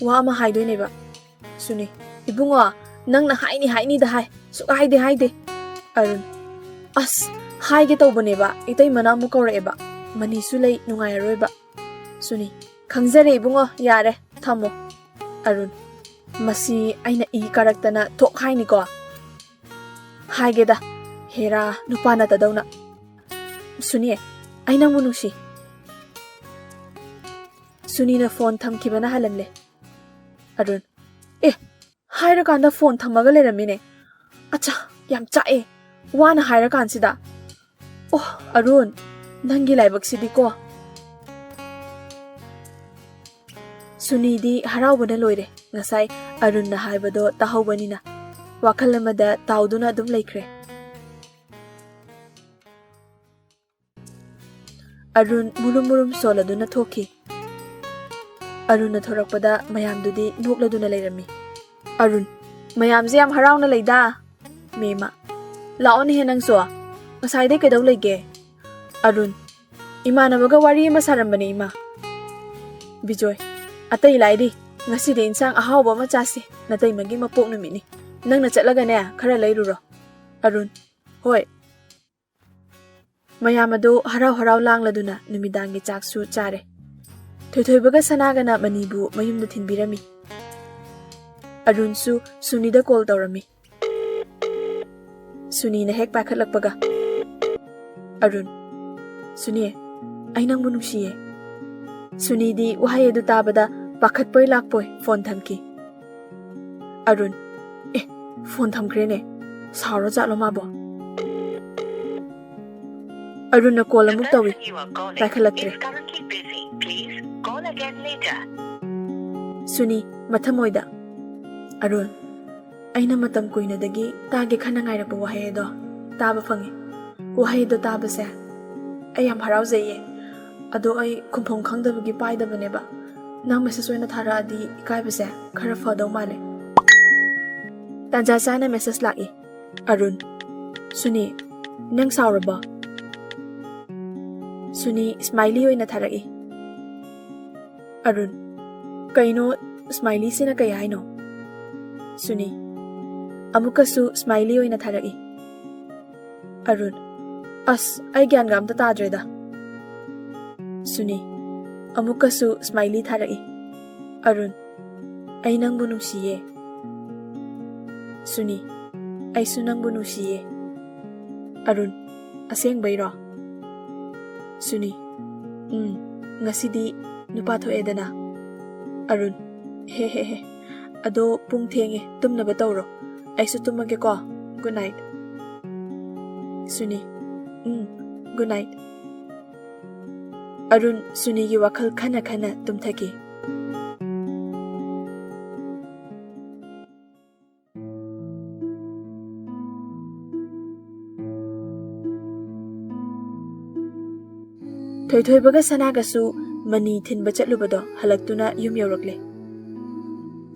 ꯋꯥ ꯑꯃ ꯍꯥꯏꯗꯣꯏꯅꯦꯕ꯫" ꯁꯨꯅꯤ, "ꯏꯕꯨꯡꯉꯣ, ꯅꯪꯅ ꯍꯥꯏꯅꯤ ꯍꯥꯏꯅꯤꯗ ꯍꯥꯏ, ꯁꯨꯛꯍꯥꯏꯗꯤ ꯍꯥꯏꯗꯦ꯫" ꯑꯔꯨꯟ, "ꯑꯁ, ꯍꯥꯏꯒꯦ ꯇꯧꯕꯅꯦꯕ, ꯏꯇꯩꯃꯅ ꯑꯃꯨꯛ ꯀꯧꯔꯛꯑꯦꯕ, ꯃꯅꯤꯁꯨ ꯂꯩ, ꯅꯨꯡꯉꯥꯏꯔꯔꯣꯏꯕ꯫" ꯁꯨꯅꯤ, "ꯈꯪꯖꯔꯦ ꯏꯕꯨꯡꯉꯣ, ꯌꯥꯔꯦ, ꯊꯝꯃꯣ꯫" ꯑꯔꯨꯟ, "ꯃꯁꯤ ꯑꯩꯅ ꯏ ꯀꯥꯔꯛꯇꯅ ꯊꯣꯛ ꯍꯥꯏꯅꯤꯀꯣ?" "ꯍꯥꯏꯒꯦꯗ, ꯍꯦꯔꯥ, ꯅꯨꯄꯥ ꯅꯠꯇꯗꯧꯅ꯫ ꯁꯨꯅꯤ, ꯑꯩ ꯅꯪꯕꯨ ꯅꯨꯡꯁꯤ꯫" ꯁꯨꯅꯤꯅ ꯐꯣꯟ ꯊꯝꯈꯤꯕꯅ ꯍꯥꯜꯂꯝꯂꯦ꯫ ꯑꯔꯨꯟ, "ꯑꯦ, ꯍꯥꯏꯔꯀꯥꯟꯗ ꯐꯣꯟ ꯊꯝꯃꯒ ꯂꯩꯔꯝꯃꯤꯅꯦ꯫ ꯑꯠꯆꯥ, ꯌꯥꯝ ꯆꯥꯛꯑꯦ, ꯋꯥꯅ ꯍꯥꯏꯔꯀꯥꯟꯁꯤꯗ꯫ ꯑꯣ, ꯑꯔꯨꯟ, ꯅꯪꯒꯤ ꯂꯥꯏꯕꯛꯁꯤꯗꯤꯀꯣ꯫" ꯁꯨꯅꯤꯗꯤ ꯍꯔꯥꯎꯕꯅ ꯂꯣꯏꯔꯦ, ꯉꯁꯥꯏ ꯑꯔꯨꯟꯅ ꯍꯥꯏꯕꯗꯣ ꯇꯥꯍꯧꯕꯅꯤꯅ꯫ ꯋꯥꯈꯜ ꯑꯃꯗ ꯇꯥꯎꯗꯨꯅ ꯑꯗꯨꯝ ꯂꯩꯈ꯭ꯔꯦ꯫ ꯑꯔꯨꯟ ꯃꯨꯔꯨꯝ ꯃꯨꯔꯨꯝ ꯁꯣꯜꯂꯗꯨꯅ ꯊꯣꯛꯈꯤ꯫ ꯑꯔꯨꯟꯅ ꯊꯣꯔꯛꯄꯗ ꯃꯌꯥꯝꯗꯨꯗꯤ ꯅꯣꯛꯂꯗꯨꯅ ꯂꯩꯔꯝꯃꯤ꯫ ꯑꯔꯨꯟ, "ꯃꯌꯥꯝꯁꯦ ꯌꯥꯝ ꯍꯔꯥꯎꯅ ꯂꯩꯗ꯫" ꯃꯦꯃ, "ꯂꯥꯛꯑꯣꯅꯦꯍꯦ ꯅꯪꯁꯨ꯫ ꯉꯁꯥꯏꯗꯩ ꯀꯩꯗꯧ ꯂꯩꯒꯦ?" ꯑꯔꯨꯟ, "ꯏꯃꯥꯟꯅꯕꯒ ꯋꯥꯔꯤ ꯑꯃ ꯁꯥꯔꯝꯕꯅꯦ, ꯏꯃꯥ꯫" ꯕꯤꯖꯣꯏ, "ꯑꯇꯩ ꯂꯥꯏꯔꯤ, ꯉꯁꯤꯗꯤ ꯏꯟꯁꯥꯡ ꯑꯍꯥꯎꯕ ꯑꯃ ꯆꯥꯁꯤ, ꯅꯇꯩꯃꯒꯤ ꯃꯄꯣꯛ ꯅꯨꯃꯤꯠꯅꯤ꯫ ꯅꯪꯅ ꯆꯠꯂꯒꯅꯦ, ꯈꯔ ꯂꯩꯔꯨꯔꯣ꯫" ꯑꯔꯨꯟ, "ꯍꯣꯏ꯫" ꯃꯌꯥꯝ ꯑꯗꯨ ꯍꯔꯥꯎ ꯍꯔꯥꯎ ꯂꯥꯡꯂꯗꯨꯅ ꯅꯨꯃꯤꯗꯥꯡꯒꯤ ꯆꯥꯛꯁꯨ ꯆꯥꯔꯦ꯫ ꯊꯣꯏꯊꯣꯏꯕꯒ ꯁꯅꯥꯒꯅ ꯃꯅꯤꯕꯨ ꯃꯌꯨꯝꯗ ꯊꯤꯟꯕꯤꯔꯝꯃꯤ꯫ ꯑꯔꯨꯟꯁꯨ ꯁꯨꯅꯤꯗ ꯀꯣꯜ ꯇꯧꯔꯝꯃꯤ꯫ ꯁꯨꯅꯤꯅ ꯍꯦꯛ ꯄꯥꯏꯈꯠꯂꯛꯄꯒ, "ꯑꯔꯨꯟ, ꯁꯨꯅꯤ, ꯑꯩ ꯅꯪꯕꯨ ꯅꯨꯡꯁꯤꯌꯦ꯫" ꯁꯨꯅꯤꯗꯤ ꯋꯥꯍꯩ ꯑꯗꯨ ꯇꯥꯕꯗ ꯄꯥꯈꯠꯄꯣꯏ ꯂꯥꯛꯄꯣꯏ ꯐꯣꯟ ꯊꯝꯈꯤ꯫ ꯑꯔꯨꯟ, "ꯑꯦ, ꯐꯣꯟ ꯊꯝꯈ꯭ꯔꯦꯅꯦ꯫ ꯁꯥꯎꯔ ꯖꯥꯠꯂꯣ ꯃꯥꯕꯣ?" ꯑꯔꯨꯟꯅ ꯀꯣꯜ ꯑꯃꯨꯛ ꯇꯧꯏ꯫ You are calling ꯄꯥꯏꯈꯠꯂꯛꯇ꯭ꯔꯦ꯫ is currently busy. Please call again later. ꯁꯨꯅꯤ, ꯃꯊꯃꯣꯏꯗ꯫ Arun, ꯑꯩꯅ ꯃꯇꯝ ꯀꯨꯏꯅꯗꯒꯤ ꯇꯥꯒꯦ ꯈꯟꯅ ꯉꯥꯏꯔꯛꯄ ꯋꯥꯍꯩ ꯑꯗꯣ ꯇꯥꯕ ꯐꯪꯉꯦ꯫ ꯋꯥꯍꯩꯗꯣ ꯇꯥꯕꯁꯦ ꯑꯩ ꯌꯥꯝ ꯍꯔꯥꯎꯖꯩꯌꯦ꯫ ꯑꯗꯣ ꯑꯩ ꯈꯨꯝꯐꯝ ꯈꯪꯗꯕꯒꯤ ꯄꯥꯏꯗꯕꯅꯦꯕ꯫ ꯅꯪ ꯃꯦꯁꯦꯖ ꯑꯣꯏꯅ ꯊꯥꯔꯛꯑꯗꯤ ꯏꯀꯥꯏꯕꯁꯦ ꯈꯔ ꯐꯗꯧ ꯃꯥꯜꯂꯦ꯫ ꯇꯥꯟꯖꯥ ꯆꯥꯅ ꯃꯦꯁꯦꯖ ꯂꯥꯛꯏ꯫ ꯑꯔꯨꯟ, ꯁꯨꯅꯤ, ꯅꯪ ꯁꯥꯎꯔꯕꯣ? ꯁꯨꯅꯤ ꯁ꯭ꯃꯥꯏꯂꯤ ꯑꯣꯏꯅ ꯊꯥꯔꯛꯏ꯫ ꯑꯔꯨꯟ, ꯀꯩꯅꯣ ꯁ꯭ꯃꯥꯏꯂꯤꯁꯤꯅ ꯀꯩ ꯍꯥꯏꯅꯣ? ꯁꯨꯅꯤ, ꯑꯃꯨꯛꯀꯁꯨ ꯁ꯭ꯃꯥꯏꯂꯤ ꯑꯣꯏꯅ ꯊꯥꯔꯛꯏ꯫ ꯑꯔꯨꯟ, ꯑꯁ, ꯑꯩ ꯒ꯭ꯌꯥꯟꯒ ꯑꯝꯇ ꯇꯥꯗ꯭ꯔꯦꯗ꯫ ꯁꯨꯅꯤ, ꯑꯃꯨꯛꯀꯁꯨ ꯁ꯭ꯃꯥꯏꯂꯤ ꯊꯥꯔꯛꯏ꯫ ꯑꯔꯨꯟ, ꯑꯩ ꯅꯪꯕꯨ ꯅꯨꯡꯁꯤꯌꯦ꯫ ꯁꯨꯅꯤ, ꯑꯩꯁꯨ ꯅꯪꯕꯨ ꯅꯨꯡꯁꯤꯌꯦ꯫ ꯑꯔꯨꯟ, ꯑꯁꯦꯡꯕꯩꯔꯣ? ꯁꯨꯅꯤ, ꯎꯝ, ꯉꯁꯤꯗꯤ ꯅꯨꯄꯥ ꯊꯣꯛꯑꯦꯗꯅ꯫ ꯑꯔꯨꯟ, ꯍꯦ ꯍꯦ ꯍꯦ, ꯑꯗꯣ ꯄꯨꯡ ꯊꯦꯡꯉꯦ, ꯇꯨꯝꯅꯕ ꯇꯧꯔꯣ꯫ ꯑꯩꯁꯨ ꯇꯨꯝꯃꯒꯦꯀꯣ꯫ Good night꯫ ꯁꯨꯅꯤ, ꯎꯝ, good night꯫ ꯑꯔꯨꯟ ꯁꯨꯅꯤꯒꯤ ꯋꯥꯈꯜ ꯈꯟꯅ ꯈꯟꯅ ꯇꯨꯝꯊꯈꯤ꯫ ꯊꯣꯏꯊꯣꯏꯕꯒ ꯁꯅꯥꯒꯁꯨ ꯃꯅꯤ ꯊꯤꯟꯕ ꯆꯠꯂꯨꯕꯗꯣ ꯍꯜꯂꯛꯇꯨꯅ ꯌꯨꯝ ꯌꯧꯔꯛꯂꯦ꯫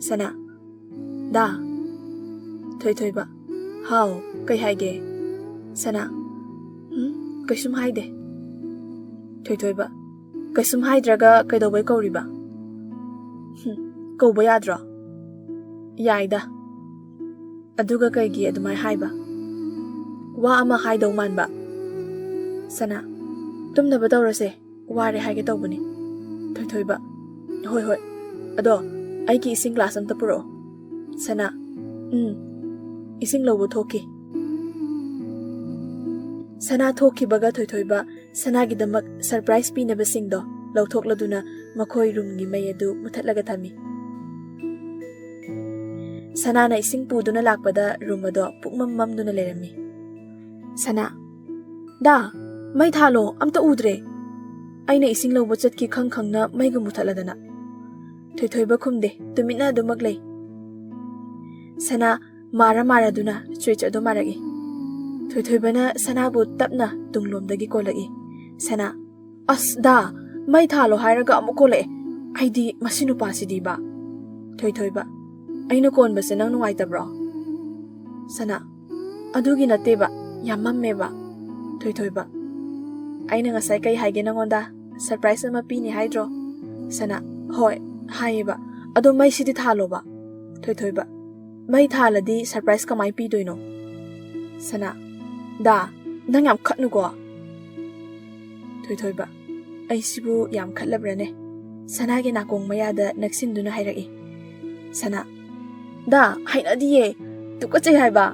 ꯁꯅꯥ, ꯗꯥ꯫ ꯊꯣꯏꯊꯣꯏꯕ, ꯍꯥꯎ, ꯀꯩ ꯍꯥꯏꯒꯦ? ꯁꯅꯥ, ꯎꯝ, ꯀꯩꯁꯨꯝ ꯍꯥꯏꯗꯦ꯫ ꯊꯣꯏꯊꯣꯏꯕ, ꯀꯩꯁꯨꯝ ꯍꯥꯏꯗ꯭ꯔꯒ ꯀꯩꯗꯧꯕꯩ ꯀꯧꯔꯤꯕ? ꯍꯨꯝ, ꯀꯧꯕ ꯌꯥꯗ꯭ꯔꯣ? ꯌꯥꯏꯗ꯫ ꯑꯗꯨꯒ ꯀꯩꯒꯤ ꯑꯗꯨꯃꯥꯏ ꯍꯥꯏꯕ? ꯋꯥ ꯑꯃ ꯍꯥꯏꯗꯧ ꯃꯥꯟꯕ꯫ ꯁꯅꯥ, ꯇꯨꯝꯅꯕ ꯇꯧꯔꯁꯦ, ꯋꯥꯔꯦ ꯍꯥꯏꯒꯦ ꯇꯧꯕꯅꯤ꯫ ꯊꯣꯏꯊꯣꯏꯕ, ꯍꯣꯏ ꯍꯣꯏ, ꯑꯗꯣ ꯑꯩꯒꯤ ꯏꯁꯤꯡ ꯒ꯭ꯂꯥꯁ ꯑꯝꯇ ꯄꯨꯔꯛꯑꯣ꯫ ꯁꯅꯥ, ꯎꯝ, ꯏꯁꯤꯡ ꯂꯧꯕ ꯊꯣꯛꯈꯤ꯫ ꯁꯅꯥ ꯊꯣꯛꯈꯤꯕꯒ ꯊꯣꯏꯊꯣꯏꯕ ꯁꯅꯥꯒꯤꯗꯃꯛ ꯁꯔꯄ꯭ꯔꯥꯏꯖ ꯄꯤꯅꯕꯁꯤꯡꯗꯣ ꯂꯧꯊꯣꯛꯂꯗꯨꯅ ꯃꯈꯣꯏ ꯔꯨꯝꯒꯤ ꯃꯩ ꯑꯗꯨ ꯃꯨꯊꯠꯂꯒ ꯊꯝꯃꯤ꯫ ꯁꯅꯥꯅ ꯏꯁꯤꯡ ꯄꯨꯗꯨꯅ ꯂꯥꯛꯄꯗ ꯔꯨꯝ ꯑꯗꯣ ꯄꯨꯡꯃꯝ ꯃꯝꯗꯨꯅ ꯂꯩꯔꯝꯃꯤ꯫ ꯁꯅꯥ, ꯗꯥ, "ꯃꯩ ꯊꯥꯜꯂꯣ, ꯑꯝꯇ ꯎꯗ꯭ꯔꯦ꯫ ꯑꯩꯅ ꯏꯁꯤꯡ ꯂꯧꯕ ꯆꯠꯈꯤ ꯈꯪ ꯈꯪꯅ ꯃꯩꯒ ꯃꯨꯊꯠꯂꯗꯅ?" ꯊꯣꯏꯊꯣꯏꯕ ꯈꯨꯝꯗꯦ, ꯇꯨꯃꯤꯟꯅ ꯑꯗꯨꯃꯛ ꯂꯩ꯫ ꯁꯅꯥ, ꯃꯥꯔ ꯃꯥꯔꯗꯨꯅ ꯁ꯭ꯋꯤꯆ ꯑꯗꯨ ꯃꯥꯔꯛꯏ꯫ ꯊꯣꯏꯊꯣꯏꯕꯅ ꯁꯅꯥꯕꯨ ꯇꯞꯅ ꯇꯨꯡꯂꯣꯝꯗꯒꯤ ꯀꯣꯜꯂꯛꯏ꯫ ꯁꯅꯥ, "ꯑꯁ ꯗꯥ, ꯃꯩ ꯊꯥꯜꯂꯣ ꯍꯥꯏꯔꯒ ꯑꯃꯨꯛ ꯀꯣꯜꯂꯛꯑꯦ꯫ ꯑꯩꯗꯤ ꯃꯁꯤ ꯅꯨꯄꯥꯁꯤꯗꯤꯕ꯫" ꯊꯣꯏꯊꯣꯏꯕ, "ꯑꯩꯅ ꯀꯣꯟꯕꯁꯦ ꯅꯪ ꯅꯨꯡꯉꯥꯏꯇꯕ꯭ꯔꯣ?" ꯁꯅꯥ, "ꯑꯗꯨꯒꯤ ꯅꯠꯇꯦꯕ, ꯌꯥꯝ ꯃꯝꯃꯦꯕ꯫" ꯊꯣꯏꯊꯣꯏꯕ, "ꯑꯩꯅ ꯉꯁꯥꯏ ꯀꯩ ꯍꯥꯏꯒꯦ ꯅꯪꯉꯣꯟꯗ? ꯁꯔꯄ꯭ꯔꯥꯏꯖ ꯑꯃ ꯄꯤꯅꯤ ꯍꯥꯏꯗ꯭ꯔꯣ?" ꯁꯅꯥ, "ꯍꯣꯏ, ꯍꯥꯏꯌꯦꯕ꯫ ꯑꯗꯣ ꯃꯩꯁꯤꯗꯤ ꯊꯥꯜꯂꯣꯕ꯫" ꯊꯣꯏꯊꯣꯏꯕ, "ꯃꯩ ꯊꯥꯜꯂꯗꯤ ꯁꯔꯄ꯭ꯔꯥꯏꯖ ꯀꯃꯥꯏ ꯄꯤꯗꯣꯏꯅꯣ?" ꯁꯅꯥ, "ꯗꯥ, ꯅꯪ ꯌꯥꯝ ꯈꯠꯅꯨꯀꯣ꯫" ꯊꯣꯏꯊꯣꯏꯕ, "ꯑꯩꯁꯤꯕꯨ ꯌꯥꯝ ꯈꯠꯂꯕ꯭ꯔꯅꯦ?" ꯁꯅꯥꯒꯤ ꯅꯥꯀꯣꯡ ꯃꯌꯥꯗ ꯅꯛꯁꯤꯟꯗꯨꯅ ꯍꯥꯏꯔꯛꯏ꯫ ꯁꯅꯥ, "ꯗꯥ, ꯍꯩꯅꯗꯤꯌꯦ, ꯇꯨꯀꯠꯆꯩ ꯍꯥꯏꯕ꯫"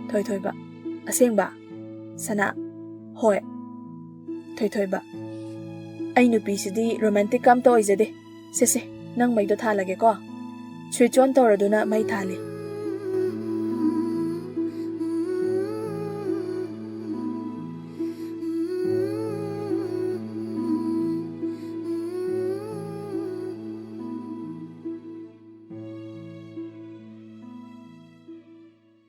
ꯊꯣꯏꯊꯣꯏꯕ, "ꯑꯁꯦꯡꯕ?" ꯁꯅꯥ, "ꯍꯣꯏ꯫" ꯊꯣꯏꯊꯣꯏꯕ, "ꯑꯩ ꯅꯨꯄꯤꯁꯤꯗꯤ ꯔꯣꯃꯥꯟꯇꯤꯛꯀ ꯑꯝꯇ ꯑꯣꯏꯖꯗꯦ꯫ ꯁꯦ ꯁꯦ, ꯅꯪ ꯃꯩꯗꯣ ꯊꯥꯜꯂꯒꯦꯀꯣ꯫" ꯁ꯭ꯋꯤꯆ ꯑꯣꯟ ꯇꯧꯔꯗꯨꯅ ꯃꯩ ꯊꯥꯜꯂꯤ꯫